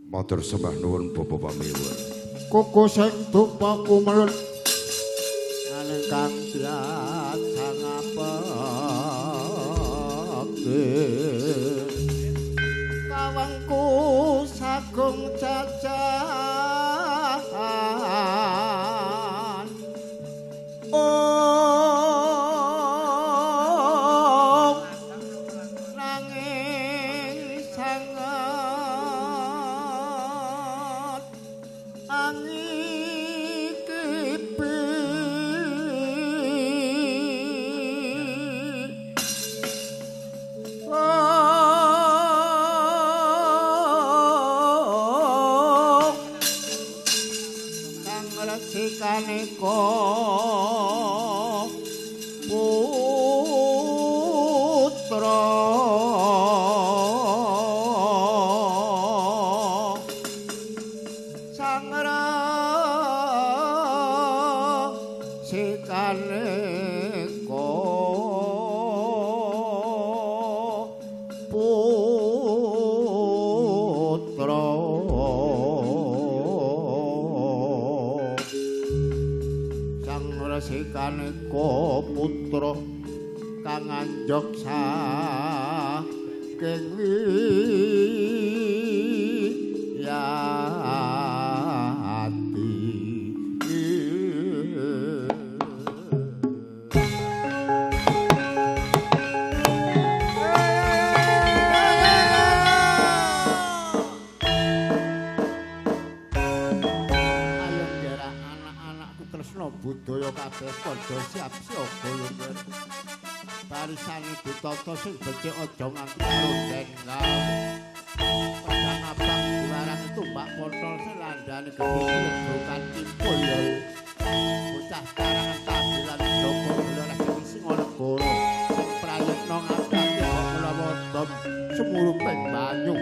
Matur sembah nuwun Bapak Pamiwun. Kuku sing dupa kumelun aning kang biasa ngapake kawangku sagung cacahan oh nanging sanget angikipi oh kang resikaneka putra sang resikaneka putra sang resikaneka putra kang anjog saking wiyati. Ayo nggerak anak-anakku tresna budaya kabeh padha siap siaga ya Nger. Barisane ditata sing becik aja nganti klonden kae. Pedang abang diwarang tumbak pontol sing landane gedhe lebrokan kimpul ya. Bocah karangan tabilan Joko Blora sing Singonegara sing prayitna ngabdi kok menawa dom sumuruping banyu.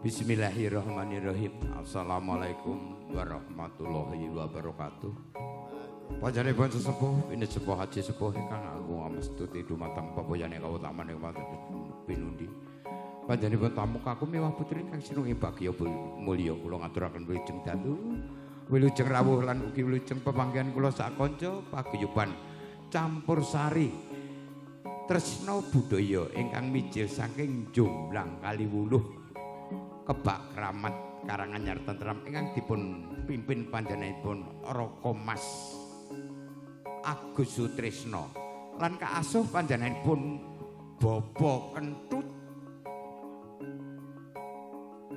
Bismillahirrahmanirrahim. Assalamualaikum warahmatullahi wabarakatuh. Panjenenganipun sesepuh pinesepuh haji sepuh ingkang agung amestuti dumateng paboyane kawutaman ing pinundi. Panjenenganipun tamu kakung miwah putri ingkang sinungi bagya mulya kula ngaturaken wilujeng dalu, wilujeng rawuh lan ugi wilujeng pepanggihan kula sak kanca paguyuban campur sari tresna budaya ingkang mijil saking Jomblang Kaliwuluh Kebak Kramat Karanganyar Tentrem ingkang dipun pimpin panjenenganipun Raka Mas Agus Sutrisno lan kaasuh panjenenganipun Bapak Kentut.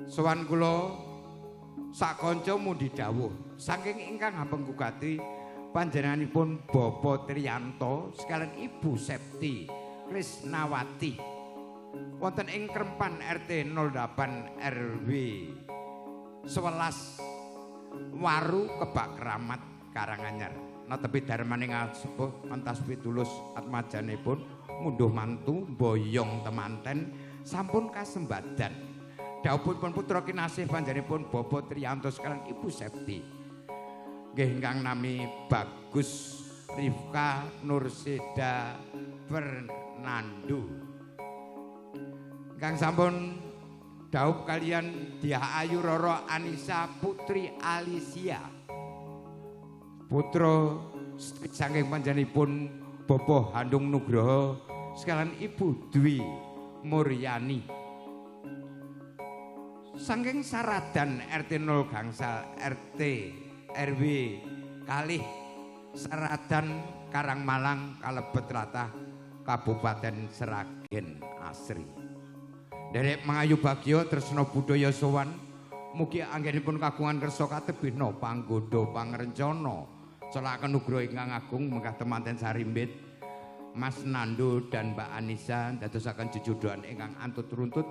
Sowan kula sakanca mundi dawuh saking ingkang hapenggugati panjenenganipun Bapak Triyanto sekalian Ibu Septi Krisnawati wonten ing Krempan RT 08 RW 11 Waru Kebak Kramat Karanganyar. Netepi darmaning sepuh entas pitulus atmajanipun ngunduh mantu boyong temanten sampun kasembadan. Dawuhipun putra kinasih panjenenganipun Bapak Triyanto sekalian Ibu Septi. Nggih ingkang nami Bagus Rifka Nurseda Fernando. Ingkang sampun dhaup kalian Diah Ayu Roro Anissa Putri Alicia. Putra saking panjenenganipun Bapak Handung Nugroho sekalian Ibu Dwi Muryani. Saking Saradan RT 0 Gangsal RT RW kalih Saradan Karangmalang kalebet tlatah Kabupaten Sragen Asri. Nderek mangayu bagya tresna budaya sowan mugi anggenipun kagungan kersa katebihna panggoda pangrencana celaken nugroho ingkang agung mengkah temanten sarimbit Mas Nando dan Mbak Anissa dadosaken jejodohan ingkang antut runtut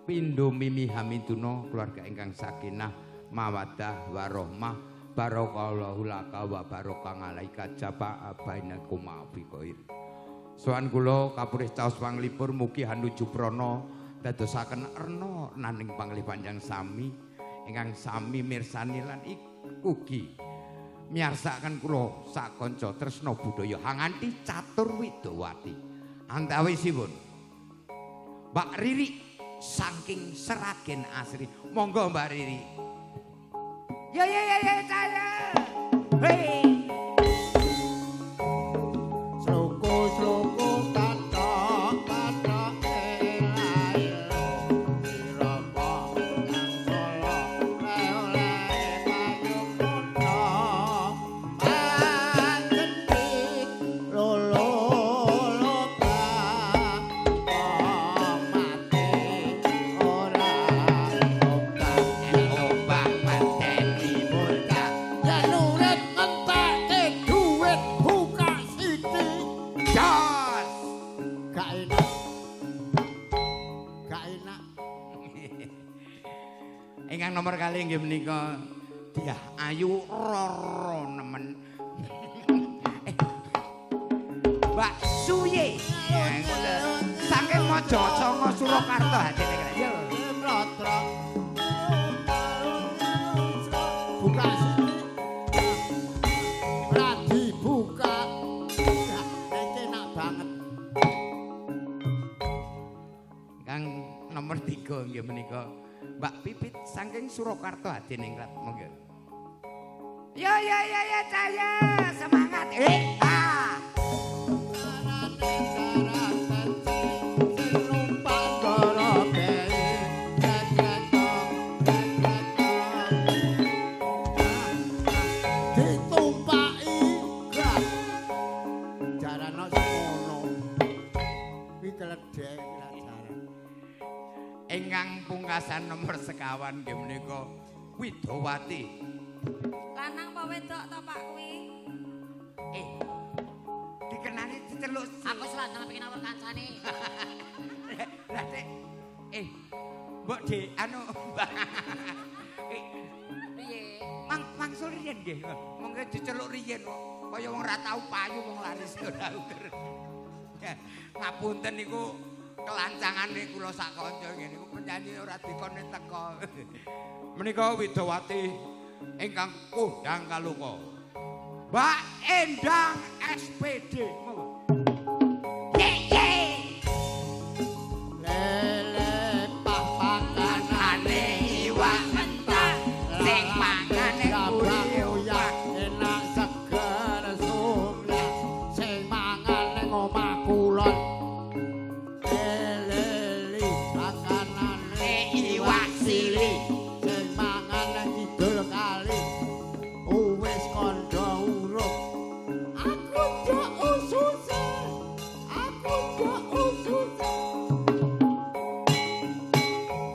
pindho mimi hamiduna keluarga ingkang sakinah mawaddah warahmah barakallahu laka wa baraka ngalaika jaba bainakum fi khair. Sowan kula kapurih caos panglipur mugi hanuju prana dadosaken erna naning panglih panjang sami ingkang sami mirsani lan ugi miyarsakaken kula sakanca tresna budaya hanganti catur widowati. Antawisipun Mbak Riri saking Sragen Asri. Monggo Mbak Riri. Ya ya ya ya saya. Hei. Sloko-sloko kathok-kathok ela-elo sirapa nang Solo oleh payung kutha manjenit lolo lobak mati ora obah Obah mateni bocah yen urip ngentekke duit buka sithik. Jos. Gak enak. Gak enak. Ingkang nomor kalih inggih menika Diah Ayu Roro nemen. Mbak Suye. Saking Mojosongo Surakarta hatine kira. Yo. Mlotrok. Buka sithik. Ora dibuka. Nek enak banget. Ingkang nomor 3 inggih menika Mbak Pipit saking Surakarta Hadiningrat. Monggo. Yo yo yo yo caya semangat. Ah. Sarane sarapan sing numpak ndara bae. Ditumpaki gak. Jarano semono. Kuwi keledhek iki lak jaran. Ingkang pungkasan nomor sekawan nggih menika Widowati. Lanang apa wedok to Pak kuwi? Eh. Dikenali diceluk. Aku selanang pengen awor kancane. Lah Dek. Eh. Mbok Dik anu Eh, Piye? mang mangsul riyen nggih. Monggo diceluk riyen kok. Kaya wong ora tau payu wong laris ora uker. Ngapunten niku Kelancangane kula sak kanca ngene iku penyanyi ora dikone teko. Menika Widowati ingkang kondhang kaloka. Mbak Endang SPD. Monggo. Ye ye. Lele pah pakanane iwak mentah sing mangane gurih uyah enak seger sumlah sing mangan ning omah kulon. Lele pakanane iwak sili sing mangan ning kidul kali wis kandha uruk. Aku njok ususe, aku njok ususe.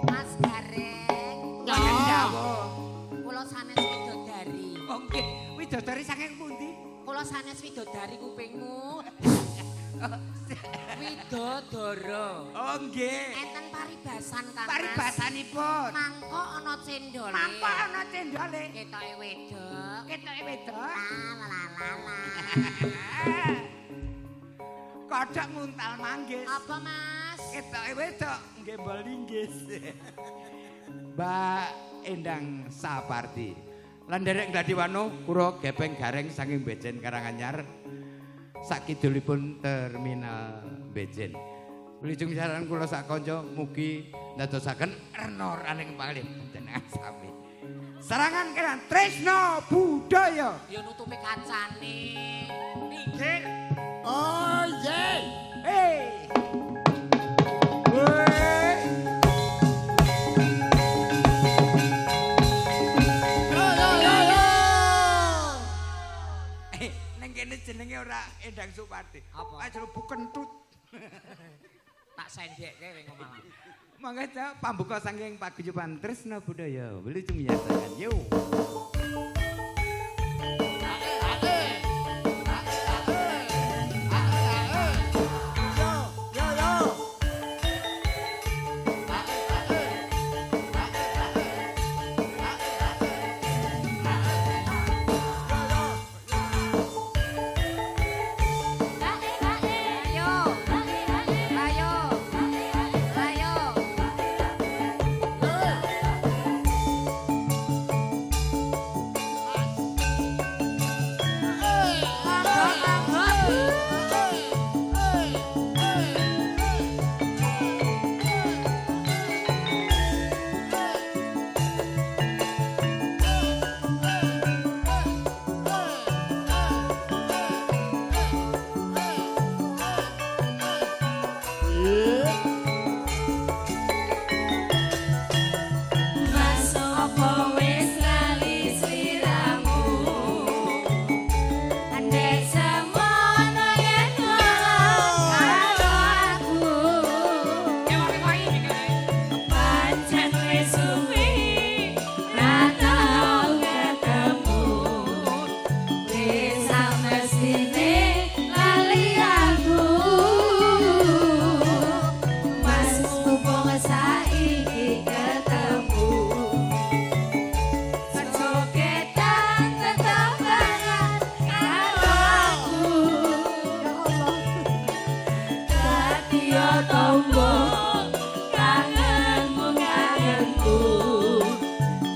Mas Gareng, Dawuh. kula sanes widodari. Oh nggih, widodari saking pundi? Kula sanes widodari kupingmu. Widodara. Oh nggih. Enten paribasan Kang Mas. Paribasanipun. Mangkok ana cendole. Mangkok ana cendole. Ketoke wedok. Ketoke wedok. La la la la la. Kodhok nguntal manggis. Apa Mas? Ketoke wedok nggembol linggis. Mbak Endang Sapardi. Lan nderek Gladiwano kura gepeng gareng saking Bejen Karanganyar. Sakidulipun Terminal Bejen. Wilujeng saran kula sak kanca mugi ndadosaken rena raning pangalih panjenengan sami. Sarangan kelan Tresno Budaya. Ya nutupi kancane. Minggir. Oh ye. Hey. Wey. Yo yo yo yo. Eh, neng kene jenenge ora Endang Supardi. Apa? Aja bu kentut. Tak sendekke kowe malah. Monggo ta pambuka saking paguyuban Tresno Budaya. Wilujeng miyasaken. Yo. Yo yo yo. Ayo. Ayo. Ayo. Mas opo wis lali sliramu? Andek semono yen karo aku. Pancen wis suwi ra tau ketemu. Wis samestine lali aku. Mas mumpung saiki ketemu. Jogetan tetep banget karo aku. Dadi yo tombo kangenmu kangenku.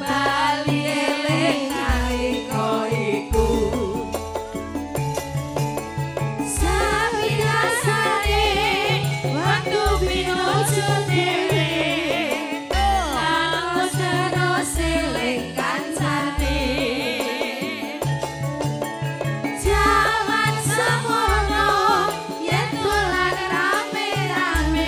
Bali eling nalika iku. Sabiasane waktu pinuju dhewe. Aku terus eling kancane. Jaman semono yen dolan rame-rame.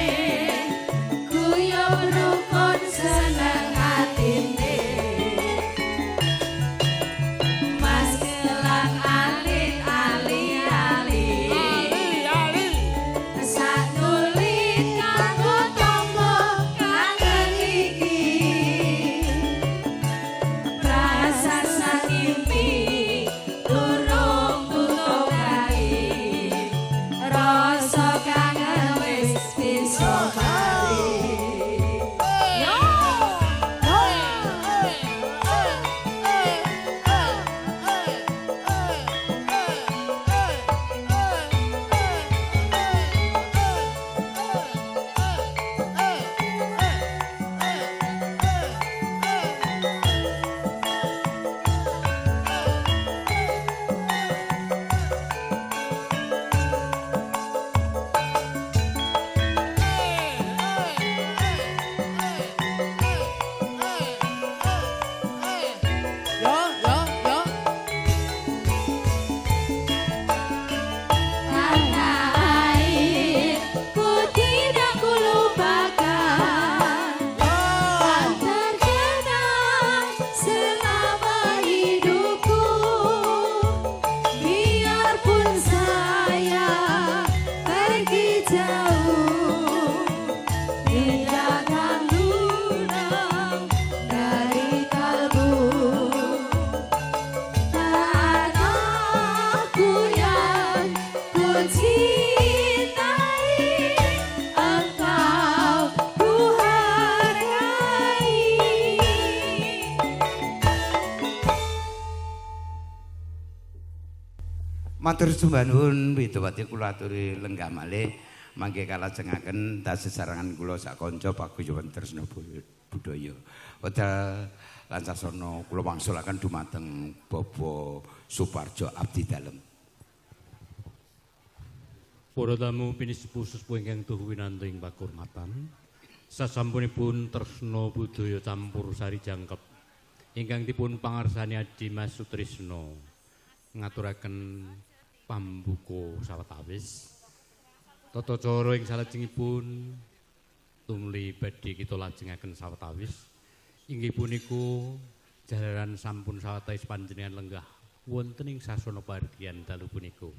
Matur sembah nuwun Widowati kula aturi lenggah malih mangke kalajengaken dasesarengan kula sak kanca paguyuban Tresna Budaya. Wedal lan sasana kula wangsulaken dumateng Bapak Suparjo Abdi Dalem. Para tamu pinisepuh sesepuh ingkang tuhu winantu ing pakurmatan. Sasampunipun Tresna Budaya campur sari jangkep ingkang dipun pangarsani Adi Mas Sutrisno ngaturaken pambuka sawetawis. Tata cara ing salajengipun tumli badhe kita lajengaken sawetawis inggih punika jalaran sampun sawetawis panjenengan lenggah wonten ing sasana pahargyan dalu punika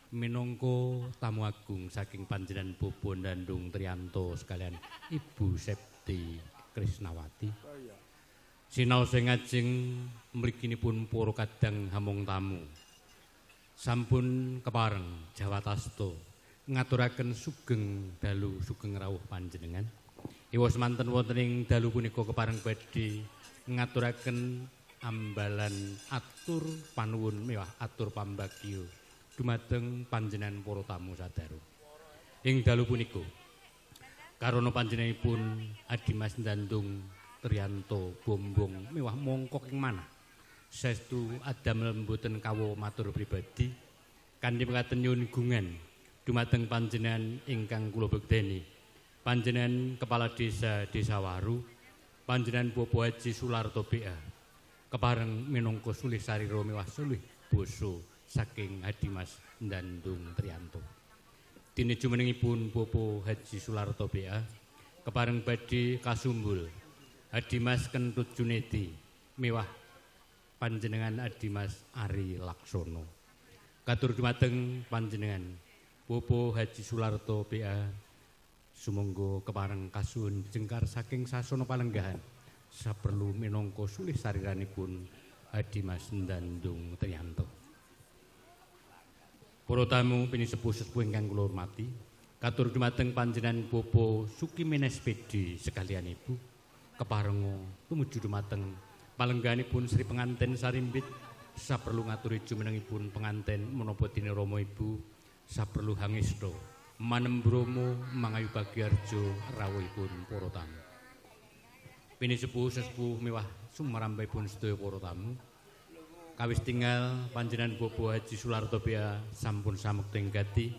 minangka tamu agung saking panjenengan Bapak Dandung Trianto sekalian Ibu Septi Krisnawati. Sinaos ing ngajeng mriginipun para kadang hamung tamu sampun kepareng jawatasta ngaturaken sugeng dalu sugeng rawuh panjenengan. Iwa semanten wonten ing dalu punika kepareng badhe ngaturaken ambalan atur panuwun mewah atur pambagya dumateng panjenengan para tamu sadaru. Ing dalu punika karana panjenenganipun Adimas Dandung Trianto Bombong mewah mongkok ing manah saestu adamel mboten kawa matur pribadi kanthi mekaten nyuwun gungan dumateng panjenengan ingkang kula bekteni panjenengan Kepala Desa Desa Waru panjenengan Bapak Haji Sularto BA kepareng minangka sulih sarira mewah sulih basa saking Adimas Dandung Trianto. Dene jumenengipun Bapak Haji Sularto BA kepareng badhe kasumbul Adimas Kentut Junedi mewah panjenengan Adimas Ari Laksono. Katur dumateng panjenengan Bapak Haji Sularto BA sumangga kepareng kasuwun jengkar saking sasana palenggahan saperlu minangka sulih sariranipun Adimas Dandung Trianto. Para tamu pinisepuh-sepuh ingkang kula hormati, katur dumateng panjenengan Bapak Sukimin SPD sekalian Ibu, keparenga tumuju dumateng palenggahanipun Sri Penganten Sarimbit saperlu ngaturi jumenengipun penganten menapa dene Rama Ibu saperlu hangesta manembromo mangayu bagiarjo rawuhipun para tamu. Pinisepuh-sesepuh mewah sumarambahipun sedaya para tamu. Kawis tinggal panjenengan Bapak Haji Sularto BA sampun samekta ing gati.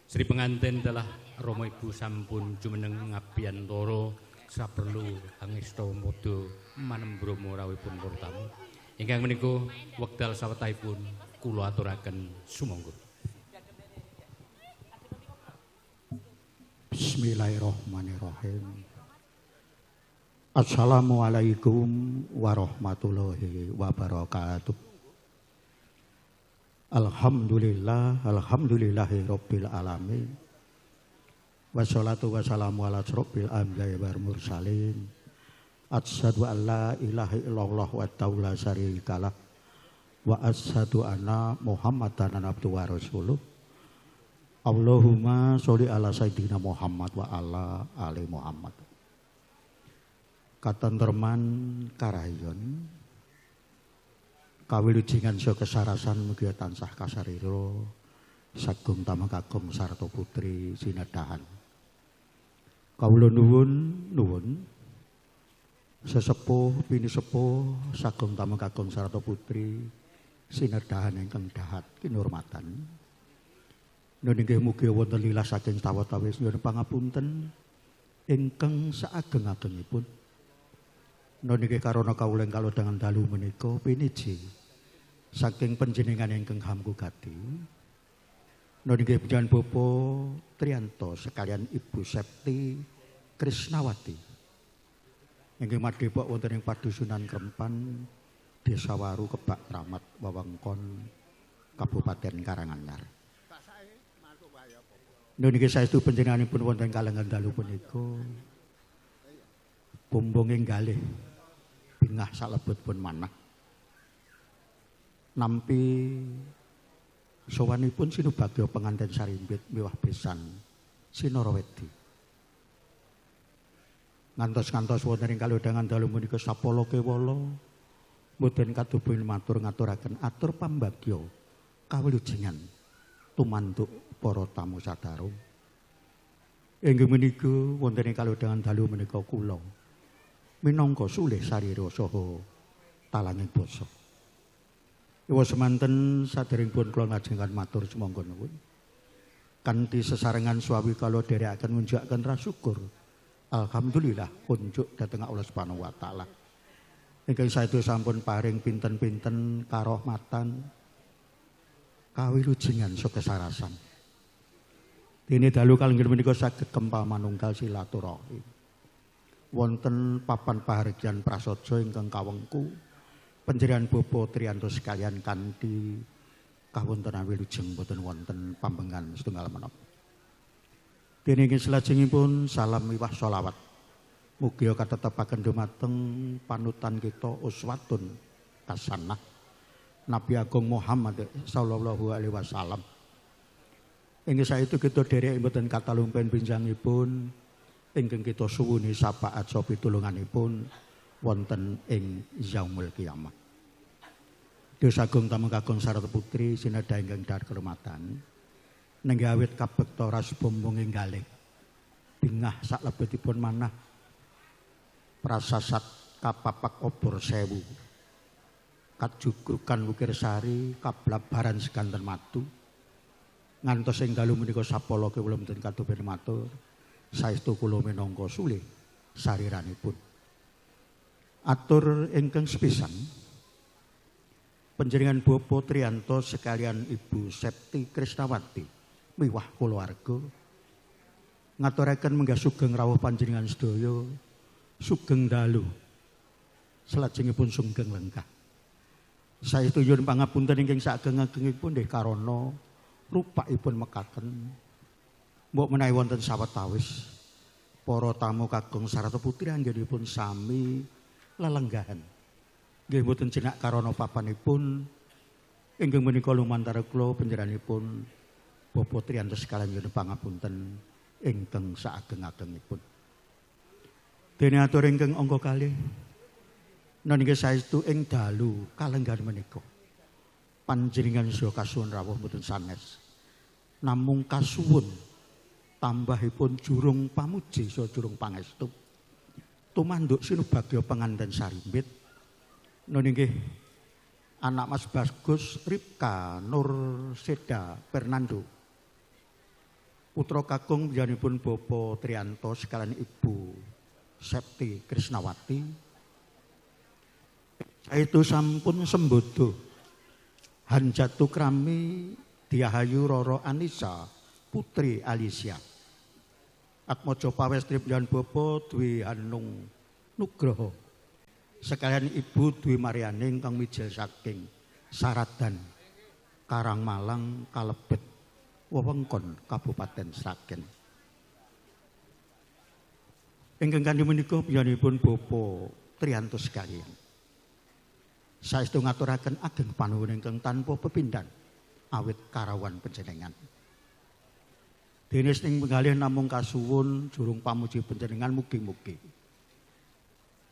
Sri penganten dalah Rama Ibu sampun jumeneng ngabiyantara saperlu hangesta padha manembromo rawuhipun para tamu. Ingkang menika wekdal sawetahipun kula aturaken sumangga. Bismillahirrahmanirrahim. Assalamualaikum warahmatullahi wabarakatuh. Alhamdulillah, alhamdulillahi rabbil alamin. Wassalatu wassalamu ala asrofil anbiya'i wal mursalin. Asyhadu an la ilaha illallah wa la syarikalah wa asyhadu anna Muhammadan abduhu wa rasuluh. Allahumma sholli ala sayyidina Muhammad wa ala ali Muhammad. Katentreman karayon kawilujengan saha kesarasan mugi tansah kasarira sagung tamang kakung sarta putri sinadahan. Kawula nuwun nuwun sesepuh pinisepuh sagung tamang kakung sarta putri sinadahan ingkang dahat kinurmatan. Nun inggih mugi wonten lilas saking sawetawis nyuwun pangapunten ingkang saageng-agengipun. Nun inggih karana kawula ing kalodhangan dalu menika piniji saking panjenengan ingkang hamku gati. Nun inggih panjenengan Bapak Trianto sekalian Ibu Septi Krisnawati. Ingkang madhepok wonten ing padusunan Krempan, Desa Waru, Kebak Kramat, wewengkon Kabupaten Karanganyar. Nun inggih saestu panjenenganipun wonten kalengan dalu punika bumbung ing galih bingah salebetipun manah. Nampi sowanipun sinubagya penganten sarimbit miwah besan sinarawedi. Ngantos-ngantos wonten ing kalodhangan dalu punika sapala kewala mboten kadubuhin matur ngaturaken atur pambagya kawilujengan. Tumanduk para tamu sadarung. Inggih menika wonten ing kalodhangan dalu menika kula minangka sulih sarira saha talanging basa. Iwa semanten saderengipun kula ngajengan matur sumangga nuwun. Kanthi sesarengan suawi kala dherekaken ngunjukaken rasukur. Alhamdulillah kunjuk dhateng Allah Subhanahu wa taala. Ingkang saestu sampun paring pinten-pinten karahmatan kawilujengan saha kesarasan. Dene dalu kalengger menika saged kempal manunggal silaturahim. Wonten papan pahargyan prasaja ingkang kawengku panjenengan Bapak Trianto sekalian kanthi kawontenan wilujeng boten wonten pambengan setunggal menapa. Dene ing salajengipun salam miwah sholawat. Mugi katetepaken dumateng panutan kita uswatun hasanah Nabi Agung Muhammad sallallahu alaihi wasallam. Ing saestu kita dherek mboten katalumpen pinjangipun ingkang kita suwuni syafaat saha pitulunganipun wonten ing yaumul kiamah. Deus Agung tamu kakung sarta putri sinadha ingkang dhahar kermatan. Nenggih awit kabekta ras bumbung ing galih. Bingah saklebetipun manah prasasat kapapak obor sewu. Kajugrukan wukir sari kablabaran seganten matu. Ngantos ing dalu menika sapala kula mboten katupen matur. Saestu kula minangka sulih sariranipun. Atur ingkang sepisan panjenengan Bapak Trianto sekalian Ibu Septi Krisnawati miwah kulawarga ngaturaken menggah sugeng rawuh panjenengan sedaya sugeng dalu salajengipun sugeng lenggah. Saestu nyuwun pangapunten ingkang saageng-agengipun nggih karana rupakipun mekaten. Mbok menawi wonten sawetawis para tamu kakung sarta putri anggenipun sami lelenggahan. Nggih mboten jenak karana papanipun ingkang menika lumantar kula panjenenganipun Bapak Trianto sekalian nyuwun pangapunten ingkang saageng-agengipun. Dene atur ingkang angka kalih nanging saestu ing dalu kalenggahan menika panjenengan saha kasuwun rawuh mboten sanes namung kasuwun tambahipun jurung pamuji saha jurung pangestu tumanduk sinubagya penganten sarimbit nggih anak Mas Bagus Ripka Nur Seda Fernando putra kakung panjenenganipun Bapak Trianto sekalian Ibu Septi Krisnawati saestu sampun sembodo hanjatu krami Diahayu Roro Anissa Putri Alicia Atmaja pawestri panjenengan Bapak Dwi Hanung Nugroho sekalian Ibu Dwi Mariani ingkang mijil saking Saradan Karangmalang kalebet wewengkon Kabupaten Sragen. Ingkang kanthi menika panjenenganipun Bapak Trianto sekalian saestu ngaturaken ageng panuwun ingkang tanpa pepindhan awit karawan panjenengan. Dene sing penggalih namung kasuwun jurung pamuji panjenengan mugi-mugi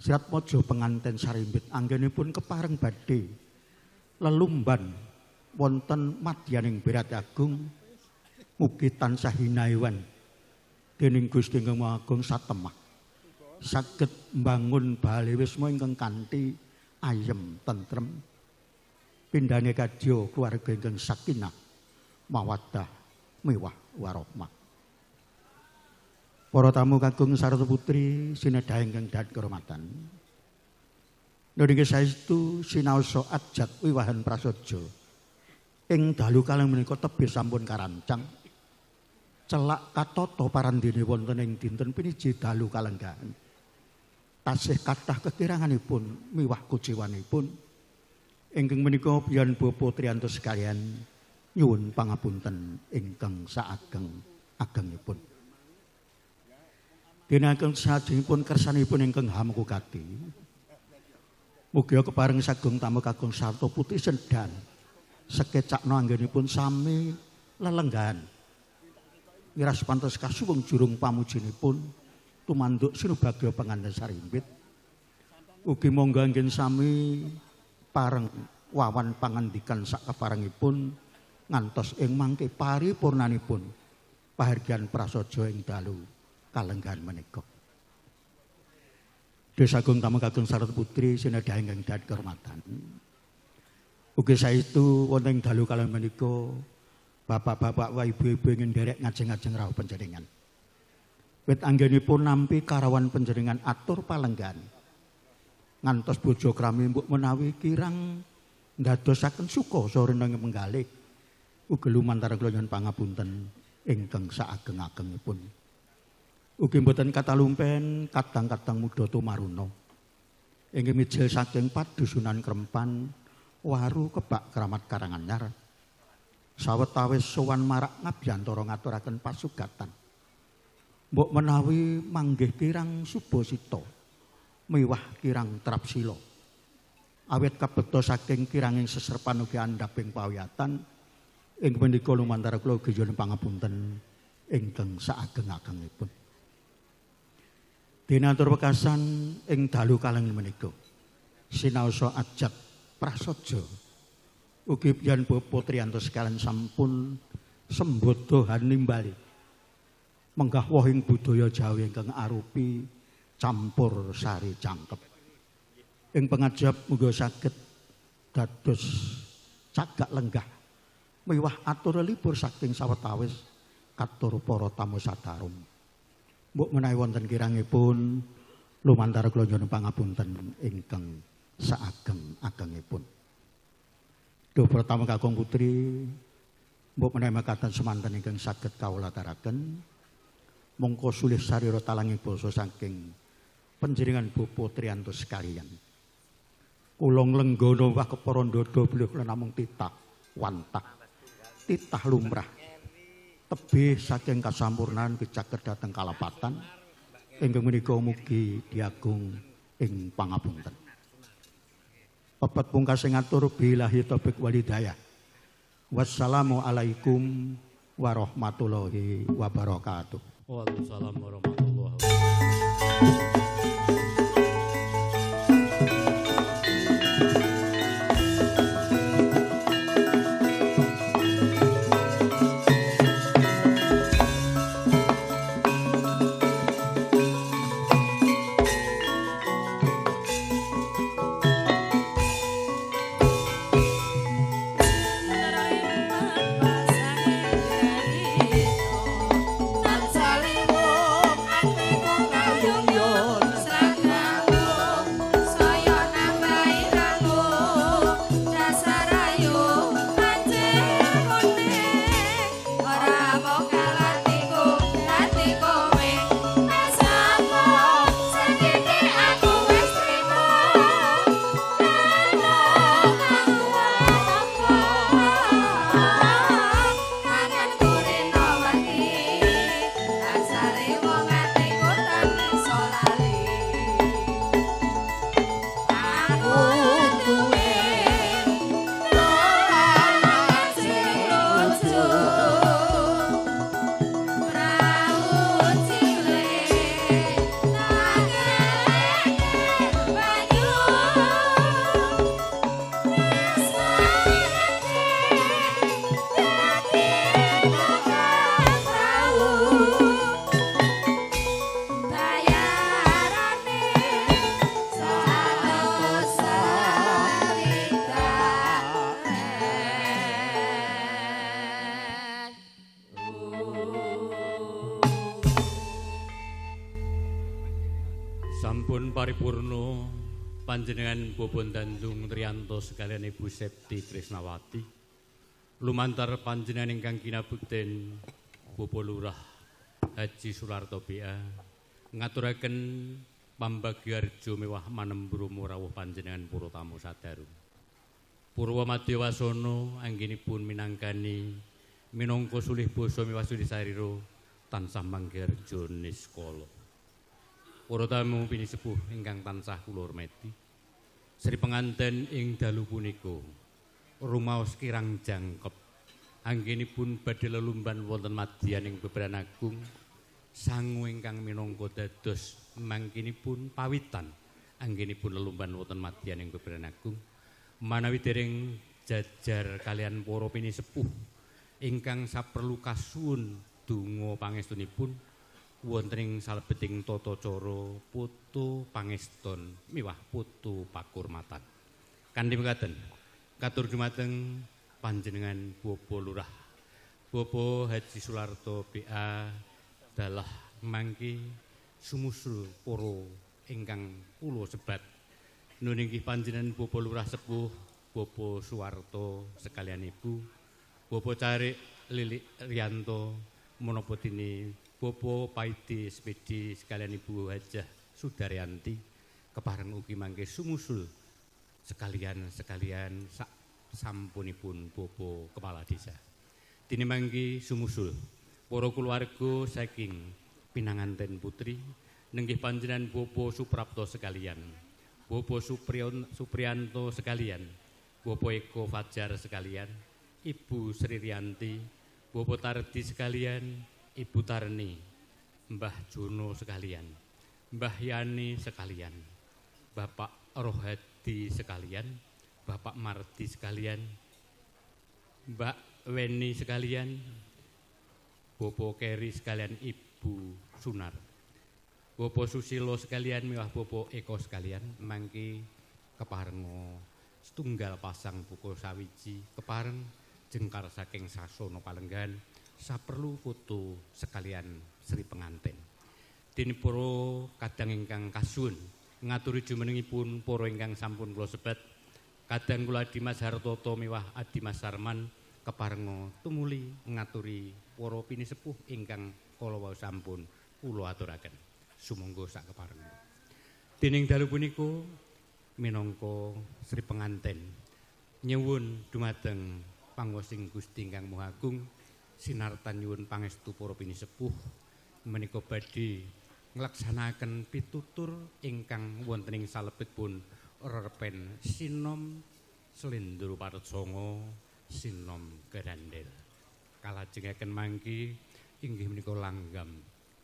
Siratmaja penganten sarimbit anggenipun kepareng badhe lelumban wonten madyaning Berat Agung mugi tansah hinaiwan dening Gusti Ingkang Maha Agung satemah saged mbangun bale wisma ingkang kanthi ayem tentrem pindhane kadya keluarga ingkang sakinah mawaddah miwah warahmah. Para tamu kakung sarta putri sinedha ingkang dhat kermatan. Niki saestu sinaosa ajat wiwahan prasaja ing dalu kaleng menika tebih sampun karancang celak katata parandene wonten ing dinten piniji dalu kalenggahan. Tasih kathah kekiranganipun miwah kuciwanipun ingkang menika biyen Bapak Trianto sekalian nyuwun pangapunten ingkang saageng-agengipun. Dene ingkang sajengipun kersanipun ingkang hamukati. Mugi kepareng sagung tamu kakung sarta putri sedan sekecakna anggenipun sami lelenggahan. Miras pantes kasuwung jurung pamujinipun tumanduk sinubagya penganten sarimbit. Ugi monggo anggen sami pareng wawan pangandikan sakaparengipun ngantos ing mangke paripurnanipun pahargyan prasaja ing dalu kalenggahan menika. Desa Agung tamu kakung sarta putri sinedhah ingkang dhat kehormatan. Ugi saestu wonten ing dalu kalenggahan menika bapak-bapak wa ibu-ibu ingkang nderek ngajeng-ajeng rawuh panjenengan. Wit anggenipun nampi karawan panjenengan atur palenggahan. Ngantos bojo krami mbok menawi kirang ndadosaken suka sarana ing penggalih. Ugi lumantar kula nyuwun pangapunten ingkang saageng-agengipun. Ugi mboten katalumpen kadang-kadang muda tumaruna. Ingkang mijil saking padusunan Krempan Waru Kebak Kramat Karanganyar. Sawetawis sowan marak ngabyantara ngaturaken pasugatan. Mbok menawi manggih kirang subasita miwah kirang trapsila. Awit kabekta saking kiranging seserpan ugi andhaping pawiyatan ing punika lumantar kula ugi nyuwun pangapunten ingkang saageng-agengipun. Dene atur wekasan ing dalu kaleng menika sinaosa ajat prasaja ugi piyan Bapak Triyanto sekalian sampun sembodo hanimbali menggah wohing budaya Jawi ingkang arupi campur sari jangkep. Ing pengajap muga saged dados cagak lenggah miwah atur libur saking sawetawis katur para tamu sadarum. Mbok menawi wonten kirangipun lumantar kula nyuwun pangapunten ingkang saageng-agengipun. Duh para tamu kakung putri, mbok menawi mekaten semanten ingkang saged kawula aturaken. Mongko sulih sarira talangi basa saking panjenengan Bapak Triyanto sekalian. Kula nglenggana wah kepara ndada bilih kula namung titah wantah, titah lumrah. Tebih saking kasampurnan kecaket dhateng kalapatan ingkang menika mugi diagung ing pangapunten. Pepet pungkasing atur billahi taufik walhidayah. Wassalamualaikum warahmatullahi wabarakatuh. Waalaikumsalam warahmatullahi wabarakatuh. Sampun paripurna panjenengan Bapak Dandung Triyanto sekalian Ibu Septi Krisnawati. Lumantar panjenengan ingkang kinabekten Bapak Lurah Haji Sularto BA ngaturaken pambagiyarjo mewah manembrumo rawuh panjenengan para tamu sadaru. Purwa madya wasana anggenipun minangkani minangka sulih basa miwah sulih sarira tansah manggiharja niskala. Para tamu pinisepuh ingkang tansah kula hormati. Sri penganten ing dalu punika rumaos kirang jangkep anggenipun badhe lelumban wonten madyaning beberan agung sangu ingkang minangka dados mangkinipun pawitan anggenipun lelumban wonten madyaning beberan agung manawi dereng jajar kalian para pinisepuh Ingkang saperlu kasuwun donga pangestunipun wonten ing salebeting tata cara putu pangeston miwah putu pakurmatan. Kanthi mekaten katur dumateng panjenengan Bapak Lurah Bapak Haji Sularto BA dalah mangke sumusul para ingkang kula sebat. Nun inggih panjenengan Bapak Lurah sepuh Bapak Suwarto sekalian Ibu, Bapak Carik Lilik Rianto menapa dene Bapak Paidi SPD sekalian Ibu Hajah Sudaryanti kepareng ugi mangke sumusul sekalian sak sampunipun Bapak Kepala Desa. Dene mangke sumusul para keluarga saking pinanganten putri nenggih panjenengan Bapak Suprapto sekalian, Bapak Supriyanto sekalian, Bapak Eko Fajar sekalian, Ibu Sri Rianti, Bapak Tardi sekalian, Ibu Tarni, Mbah Jono sekalian, Mbah Yani sekalian, Bapak Rohadi sekalian, Bapak Mardi sekalian, Mbak Weni sekalian, Bapak Keri sekalian, Ibu Sunar, Bapak Susilo sekalian, miwah Bapak Eko sekalian, mangke keparenga setunggal pasang buku sawiji kepareng jengkar saking sasana palenggan saperlu foto sekalian sri pengantin. Dene para kadang ingkang kasuwun ngaturi jumenengipun para ingkang sampun kula sebat, kadang kula Dimas Hartoto miwah Adimas Sarman keparenga tumuli ngaturi para pinisepuh ingkang kala wau sampun kula aturaken. Sumangga sak keparenga. Dening dalu punika minangka sri pengantin nyuwun dumateng panguwasing Gusti ingkang Maha Agung sinartan nyuwun pangestu para pinisepuh menika badhe nglaksanakaken pitutur ingkang wonten ing salebetipun rerepen sinom slendro patsanga sinom gerandel. Kalajengaken mangki inggih menika langgam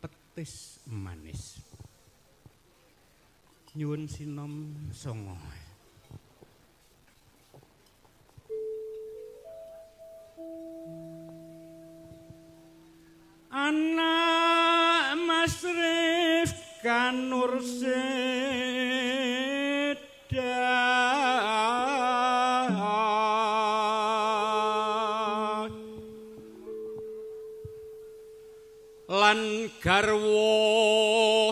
petis manis. Nyuwun sinom songo. Anak Mas Rifka Nur Sedah lan garwa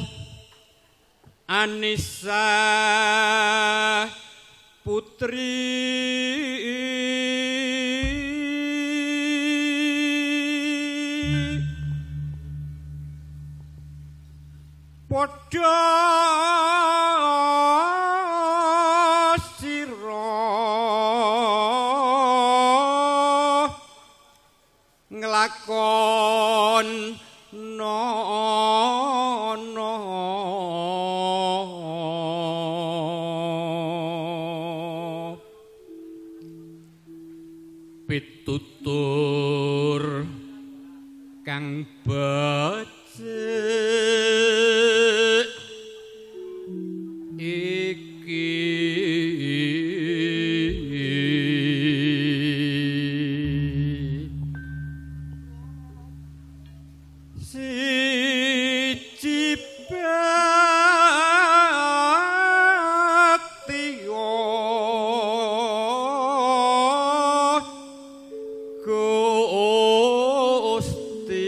Anissa Putri padha sira nglakon nono pitutur kang becik iki siji bakti Gusti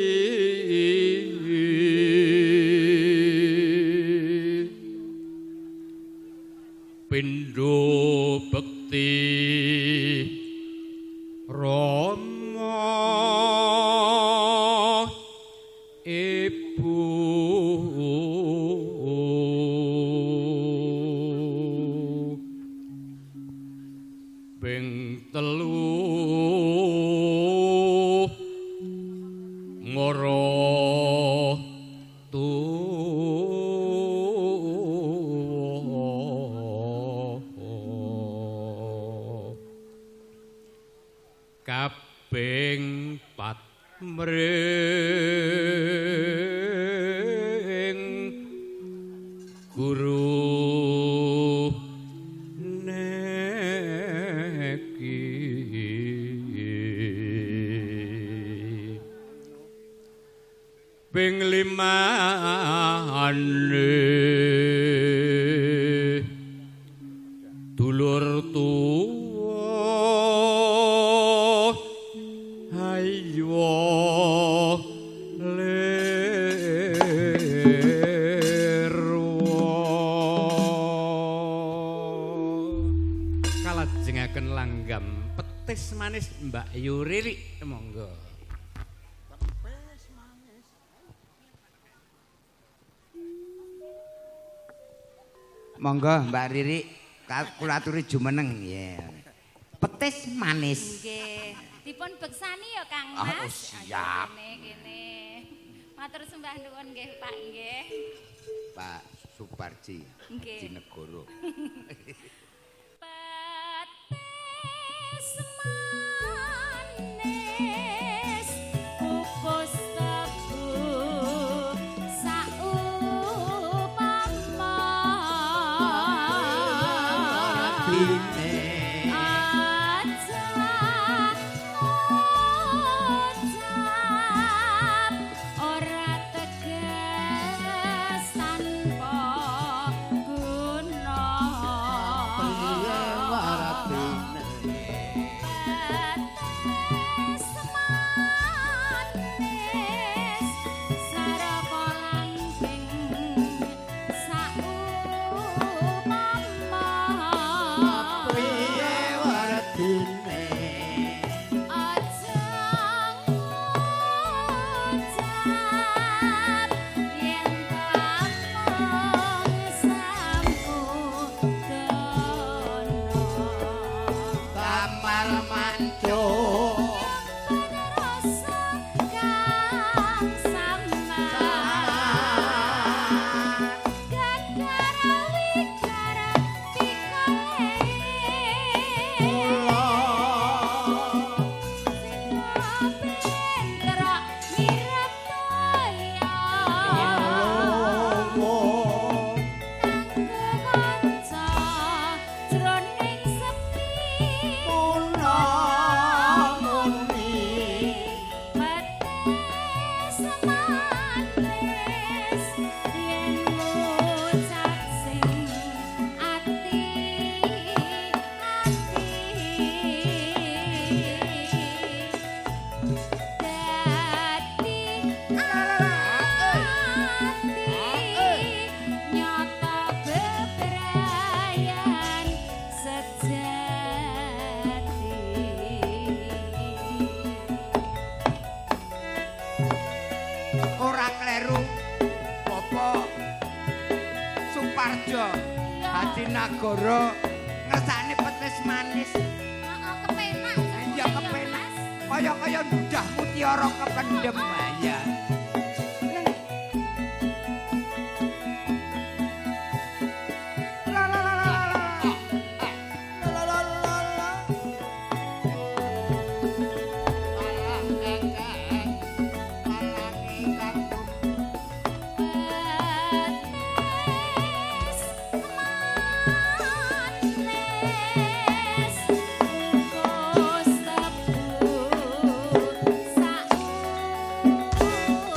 pindho bekti Rama Ibu ping telu mara tuwa kaping pat mring guru neki. Petis Manis Mbak Yurili, monggo. Petis manis. Monggo Mbak Riri, kula aturi jumeneng ya. Petis manis. Nggih. Dipun beksani ya Kang Ah, Mas. oh, siap. Kene kene. Matur sembah nuwun nggih Pak nggih. Pak Suparji Nggih. Dinegoro. Petis manis kukus tebu saupama. Aja ngucap ora tegas tanpa guna. Piye waratine? Petis manis sarapa langgeng saupama. Piye waratine? Aja ngucap yen tamung sampurna. Tamal mancung. Rasa kang sama Gagara wigara pikole Pinter mirep toya Kanggo kanca jroning sepi Petis manis yen ngucap sing ati ati dadi ati nyata bebrayan sejati. Ora kleru Bapak Suparjo Hadinagara ngersakne petis manis. Heeh, kepenak Iya kepenak. Kaya-kaya ndudah mutiara kependem ya. La la la la la. Petis manis kukus tebu saupama.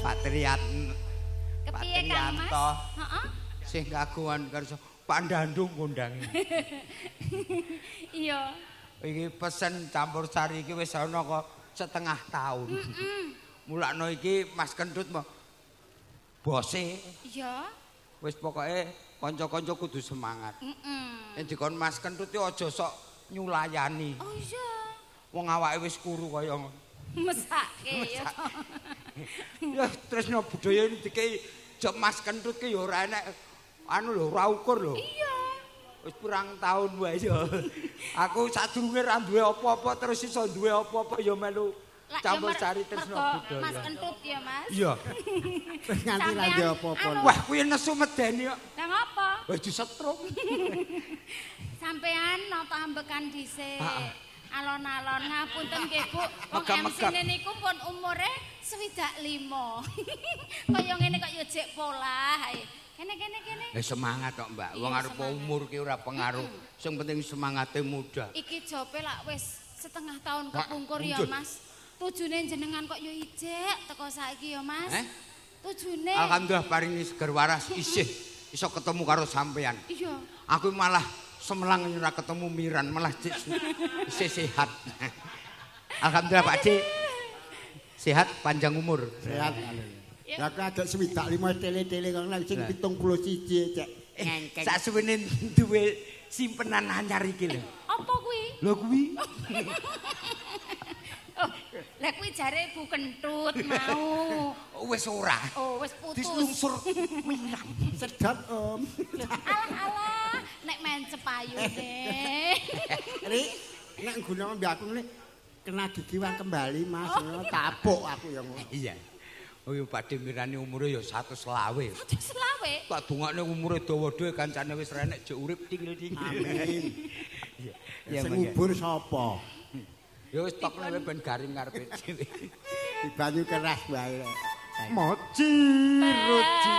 Pak Triat. Kepiye Kang Mas? Heeh. Sing kagungan kersa Pak Dandung kondange. Iya. Iki pesen campur sari iki wis ana kok setengah tahun. Heeh. Mulakno iki Mas Kentut mau bose. Iya. Wis pokoke kanca-kanca kudu semangat. Heeh. Yen dikon Mas Kentut iki aja sok nyulayani. Oh iya. Wong awake wis kuru kaya ngono. Mesake ya. Ya tresno budaya dikei jok Mas Kentut ki ya ora enek anu lho, ora ukur lho. Iya. Wis pirang taun wae ya. Aku sadurunge ra duwe apa-apa terus iso duwe apa-apa ya melu campur sari tresno budaya. Mas Kentut ya, Mas. Iya. Wis nganti ra ndek apa-apa. Wah, kuwi nesu medeni kok. Lah ngopo? Wis disetrum. Sampean nata ambekan dhisik. Alon-alon ngapunten nggih Bu, wong Megap-megap. MC-ne niku pun umure 65. Kaya ngene kok ya jek polah ae. Kene kene kene. Eh semangat kok, Mbak. Wong Iya, arep semangat. umur ki ora pengaruh. Sing penting semangate muda. Iki jope lak wis setengah tahun Wah, kepungkur ya, muncul. Mas. Tujune jenengan kok ya ijek teko saiki ya, Mas. Eh? Tujune. Alhamdulillah paringi seger waras isih iso ketemu karo sampean. Iya. Aku malah semelang ora ketemu Miran, malah isih sehat. Alhamdulillah Pak D. Sehat panjang umur. Sehat. Ya aku agak 65 tele-tele kok nek sing 71 cek. Ngengkeng. Saksuwene duwe simpenan anyar iki lho. Apa kuwi? Lho kuwi. Oh, lah kuwi jare Bu Kentut mau. Wis ora. Oh, wis putus. Dislungsur Miran. Sedot, Om. Alah alah, nek mencep ayune. Ri, nek guna mbek aku ngene kena gigi wang kembali, Mas. Ngono tapuk aku ya ngono. Iya. Oh iya Pak D Mirani umure ya 125. 125. Tak dongakne umure dawa dhewe kancane wis renek jek urip tingil-tingil. Amin. Iya. Iya, Sing mangga. ngubur sapa? Ya wis tokne wae ben garing ngarepe dhewe. Di banyu keras wae. Moci roji.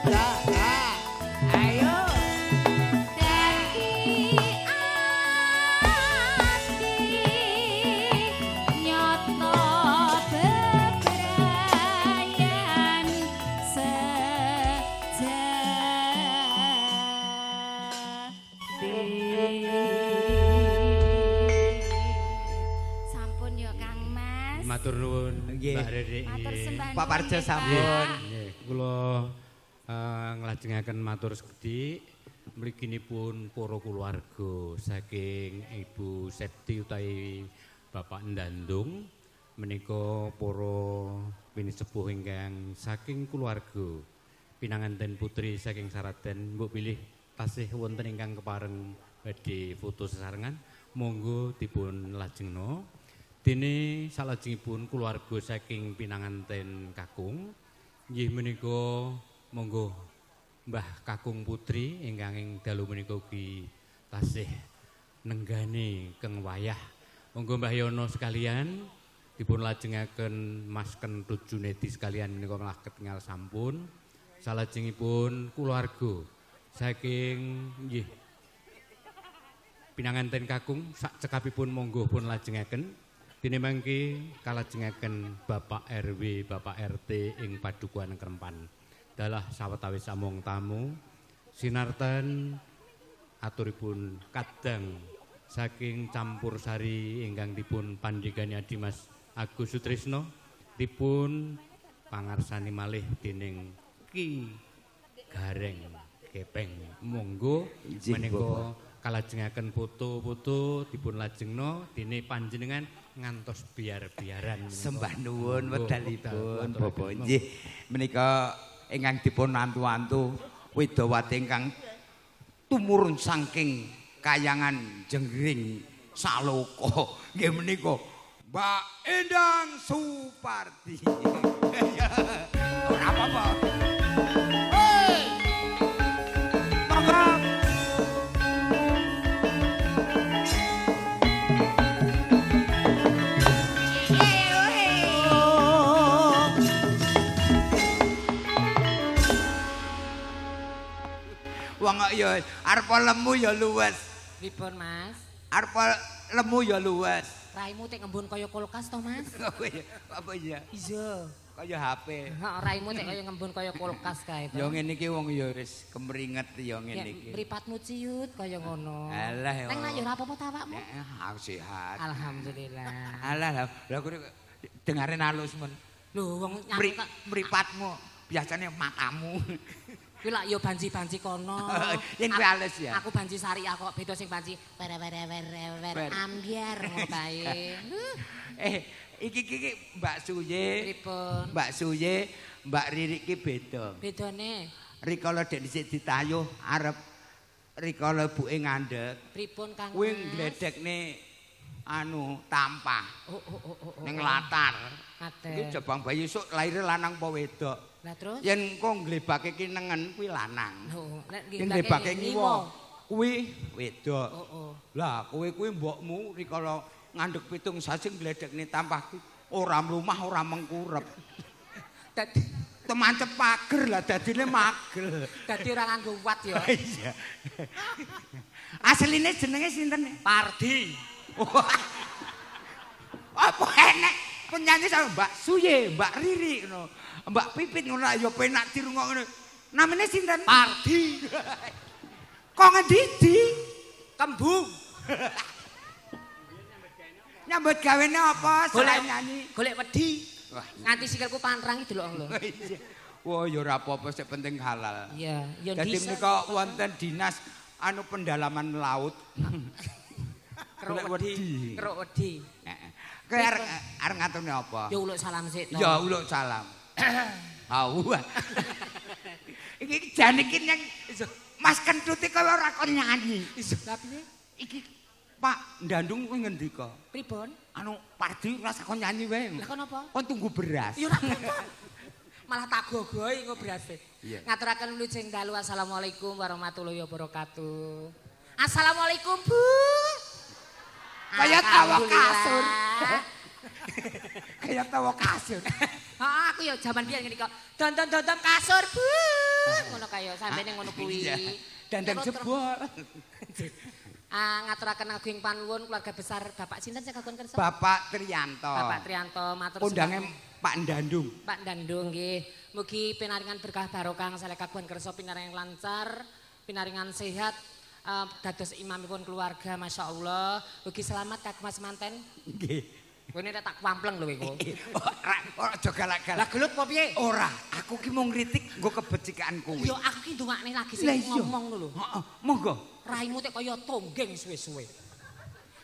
Ya, ya, ya. Ayo. Sampun ya Kang Mas. Matur nuwun Nggih. Mbak Rere. Matur sembah Pak Parjo nuwun nggih, sampun. Pak. Nggih, kula nglajengaken matur sekedhik mliginipun para kulawarga saking Ibu Septi utawi Bapak Ndandung menika para pinisepuh ingkang saking kulawarga pinanganten putri saking Saradan mbok bilih tasih wonten ingkang kepareng badhe foto sesarengan monggo dipun lajengno. Dene salajengipun kulawarga saking pinanganten kakung inggih menika monggo Mbah Kakung Putri ingkang ing dalu menika ugi tasih nenggani keng wayah. Monggo Mbah Yono sekalian dipun lajengaken Mas Kentut Junedi sekalian menika malah ketingal sampun. Salajengipun kulawarga saking nggih pinanganten kakung sak cekapipun monggo pun lajengaken. Dene mangke kalajengaken Bapak RW, Bapak RT ing Padukuhan Krempan. Dalah sawetawis among tamu sinartan aturipun kadang saking campur sari ingkang dipun pandhegani Adimas Agus Sutrisno dipun pangarsani malih dening Ki Gareng Gepeng. Monggo Injih, menika kalajengaken foto-foto dipun lajengno dene panjenengan ngantos biar-biaran menika. Sembah nuwun Monggo, wedalipun wekdal Bapak. Nggih, menika ingkang dipun antu-antu widawati ingkang tumurun saking kayangan Jenggring Saloka. Nggih menika Mbak Endang Supardi. Ora apa-apa. Monggo. Oh. Wong kok ya arep lemu ya luwes. Pripun, Mas? Arep lemu ya luwes. Raimu tek ngembun kaya kulkas to, Mas? Apa iya? Iya. Kaya HP. Heeh, raimu tek kaya ngembun kaya kulkas kae to. Ya ngene iki wong ya wis kemringet ya ngene iki. Mripatmu ciut kaya ngono. Alah ya. Neng lah ya ora apa-apa ta awakmu? Aku sehat. Alhamdulillah. Alah lah, lah kuwi dengaren halus men. Lho wong nyanyi kok Mripatmu biasanya matamu. Kuwi lak ya banci-banci kono. Yen kuwi halus ya. Aku banci syariah kok beda sing banci were were were were ambyar ngono kae. Iki iki Mbak Suye. Pripun? Mbak Suye, Mbak Riri ki beda. Bedane? Rikala dek dhisik ditayuh arep rikala buke ngandhek. Pripun Kang? Kuwi ngledekne anu tampah. Oh. Ning latar. Ngaten. Iki jabang bayi esuk lahir lanang apa wedok. Lah terus? Yen engko nglebake ki nengen kuwi lanang. Lho, nek Yen nglebake ngiwa kuwi wedok. Oh. Lah kowe kuwi mbokmu rikala ngandhek 7 sasi ngledekne tampah ki ora mlumah ora mengkurep. Dadi temancep pager lah dadine magel. Dadi ora nganggo wat ya. Iya. Asline jenenge sinten? Pardi. Apa enek penyanyi sama Mbak Suye, Mbak Riri ngono. Mbak Pipit ngono ya penak dirungokne. Namine sinten? Pardi. Kok ngendi di? Kembung. Nyambut gawene apa selain nyanyi? Golek wedi. Nganti sikilku pantrang iki delok lho. Wah ya ora apa-apa sing penting halal. Iya, ya Dadi menika wonten dinas anu pendalaman laut. Keruk wedi. Keruk wedi. Heeh. Kowe arep ngatune apa? Ya uluk salam sik to. Ya uluk salam. Hawa. Iki jane iki nyang Mas Kentut iki kaya ora kon nyanyi. Lah piye? Iki Pak Ndandung kuwi ngendika? Pripun? Anu Pardi ora usah kon nyanyi wae. Lah kon apa? Kon tunggu beras. Ya ora apa-apa. Malah tak gogoi engko berase. Iya. Ngaturaken wilujeng dalu. Assalamualaikum warahmatullahi wabarakatuh. Assalamualaikum Bu. Kaya tawa kasur. Kaya tawa kasur. Heeh, aku ya jaman biyen ngene kok. Dondon-dondon kasur, Bu. Ngono kaya sampene ngono kuwi. Dandan jebol. Ngaturaken agunging panuwun keluarga besar Bapak sinten sing kagungan kersa? Bapak Trianto. Bapak Trianto matur Kondange Pak Ndandung. Pak Ndandung nggih. Mugi pinaringan berkah barokah saleh kagungan kersa pinaringan lancar, pinaringan sehat. Dados imamipun keluarga masyaallah. Mugi selamat kagem Mas manten. Nggih. Kowe nek tak kwampleng lho kowe. Ora ora aja galak-galak. Lah gelut apa piye? Ora, aku ki mung ngritik nggo kebecikan kuwi. Ya aku ki ndongakne lagi sing ngomong lho. Heeh, monggo. Raimu tek kaya tonggeng suwe-suwe.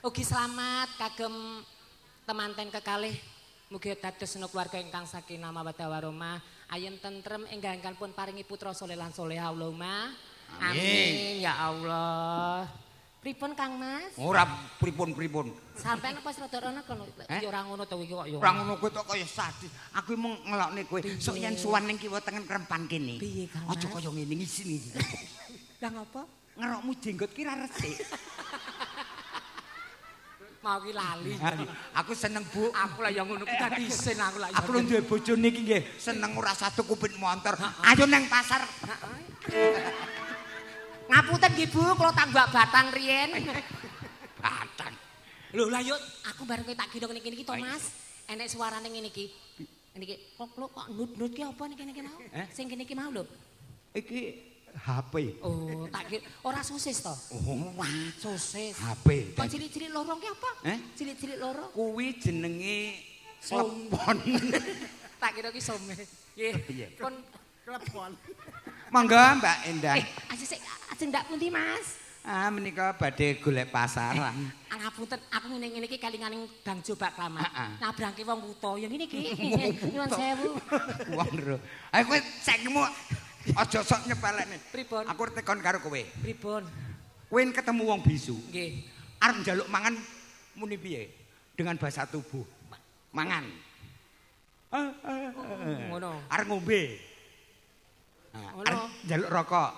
Ugi selamat kagem temanten kekalih. Mugi dados keluarga ingkang sakinah mawaddah warahmah, ayem tentrem enggal enggal pun paringi putra soleh lan solehah Allahumma. Amin. Ya Allah. Pripun Kang Mas? Ora pripun-pripun. Sampeyan apa rada rono kono? Ya ora ngono to iki kok ya. Ora ngono kowe tok kaya sadis. Aku mung ngelokne kowe. Sok yen suwan ning kiwa tengen krempan kene. Piye Kang Mas? Aja kaya ngene ngisini. Lah ngopo? Ngerokmu jenggot ki ra resik. Mau ki lali. Aku seneng Bu. Aku lah ya ngono ki dadi isin aku lah. Aku lho duwe bojo niki nggih, seneng ora satu kupit motor. Ayo nang pasar. Ngapunten nggih Bu, kula tambak batang riyen. Batang. Lho lah yo aku bareng kowe tak gendong ning kene iki to Mas. Enek suarane ngene iki. Ngene iki kok lho kok nut-nut ki apa ning kene iki mau? Sing kene iki mau lho. Iki HP. Oh, tak kira ora sosis to? Oh, wah, sosis. HP. Kok cilik-cilik loro ki apa? Cilik-cilik loro. Kuwi jenenge klepon. Tak kira ki some. Nggih. Kon klepon. Monggo Mbak Endah. Ajeng ajeng ndak pundi Mas? Ah menika badhe golek pasaran. Ngapunten, aku ngene-ngene iki kelingan Bang Jo Bak Kramat. Nabrangke wong wuta ya ngene iki. Nyuwun sewu. Wong ro. Ayo kowe cekmu aja sok nyepelekne. Pripun? Aku tekon karo kowe. Pripun? Kowe ketemu wong bisu. Nggih. Arep njaluk mangan muni piye? Dengan bahasa tubuh. Mangan. Ngono. Arep ngombe. Arep njaluk rokok.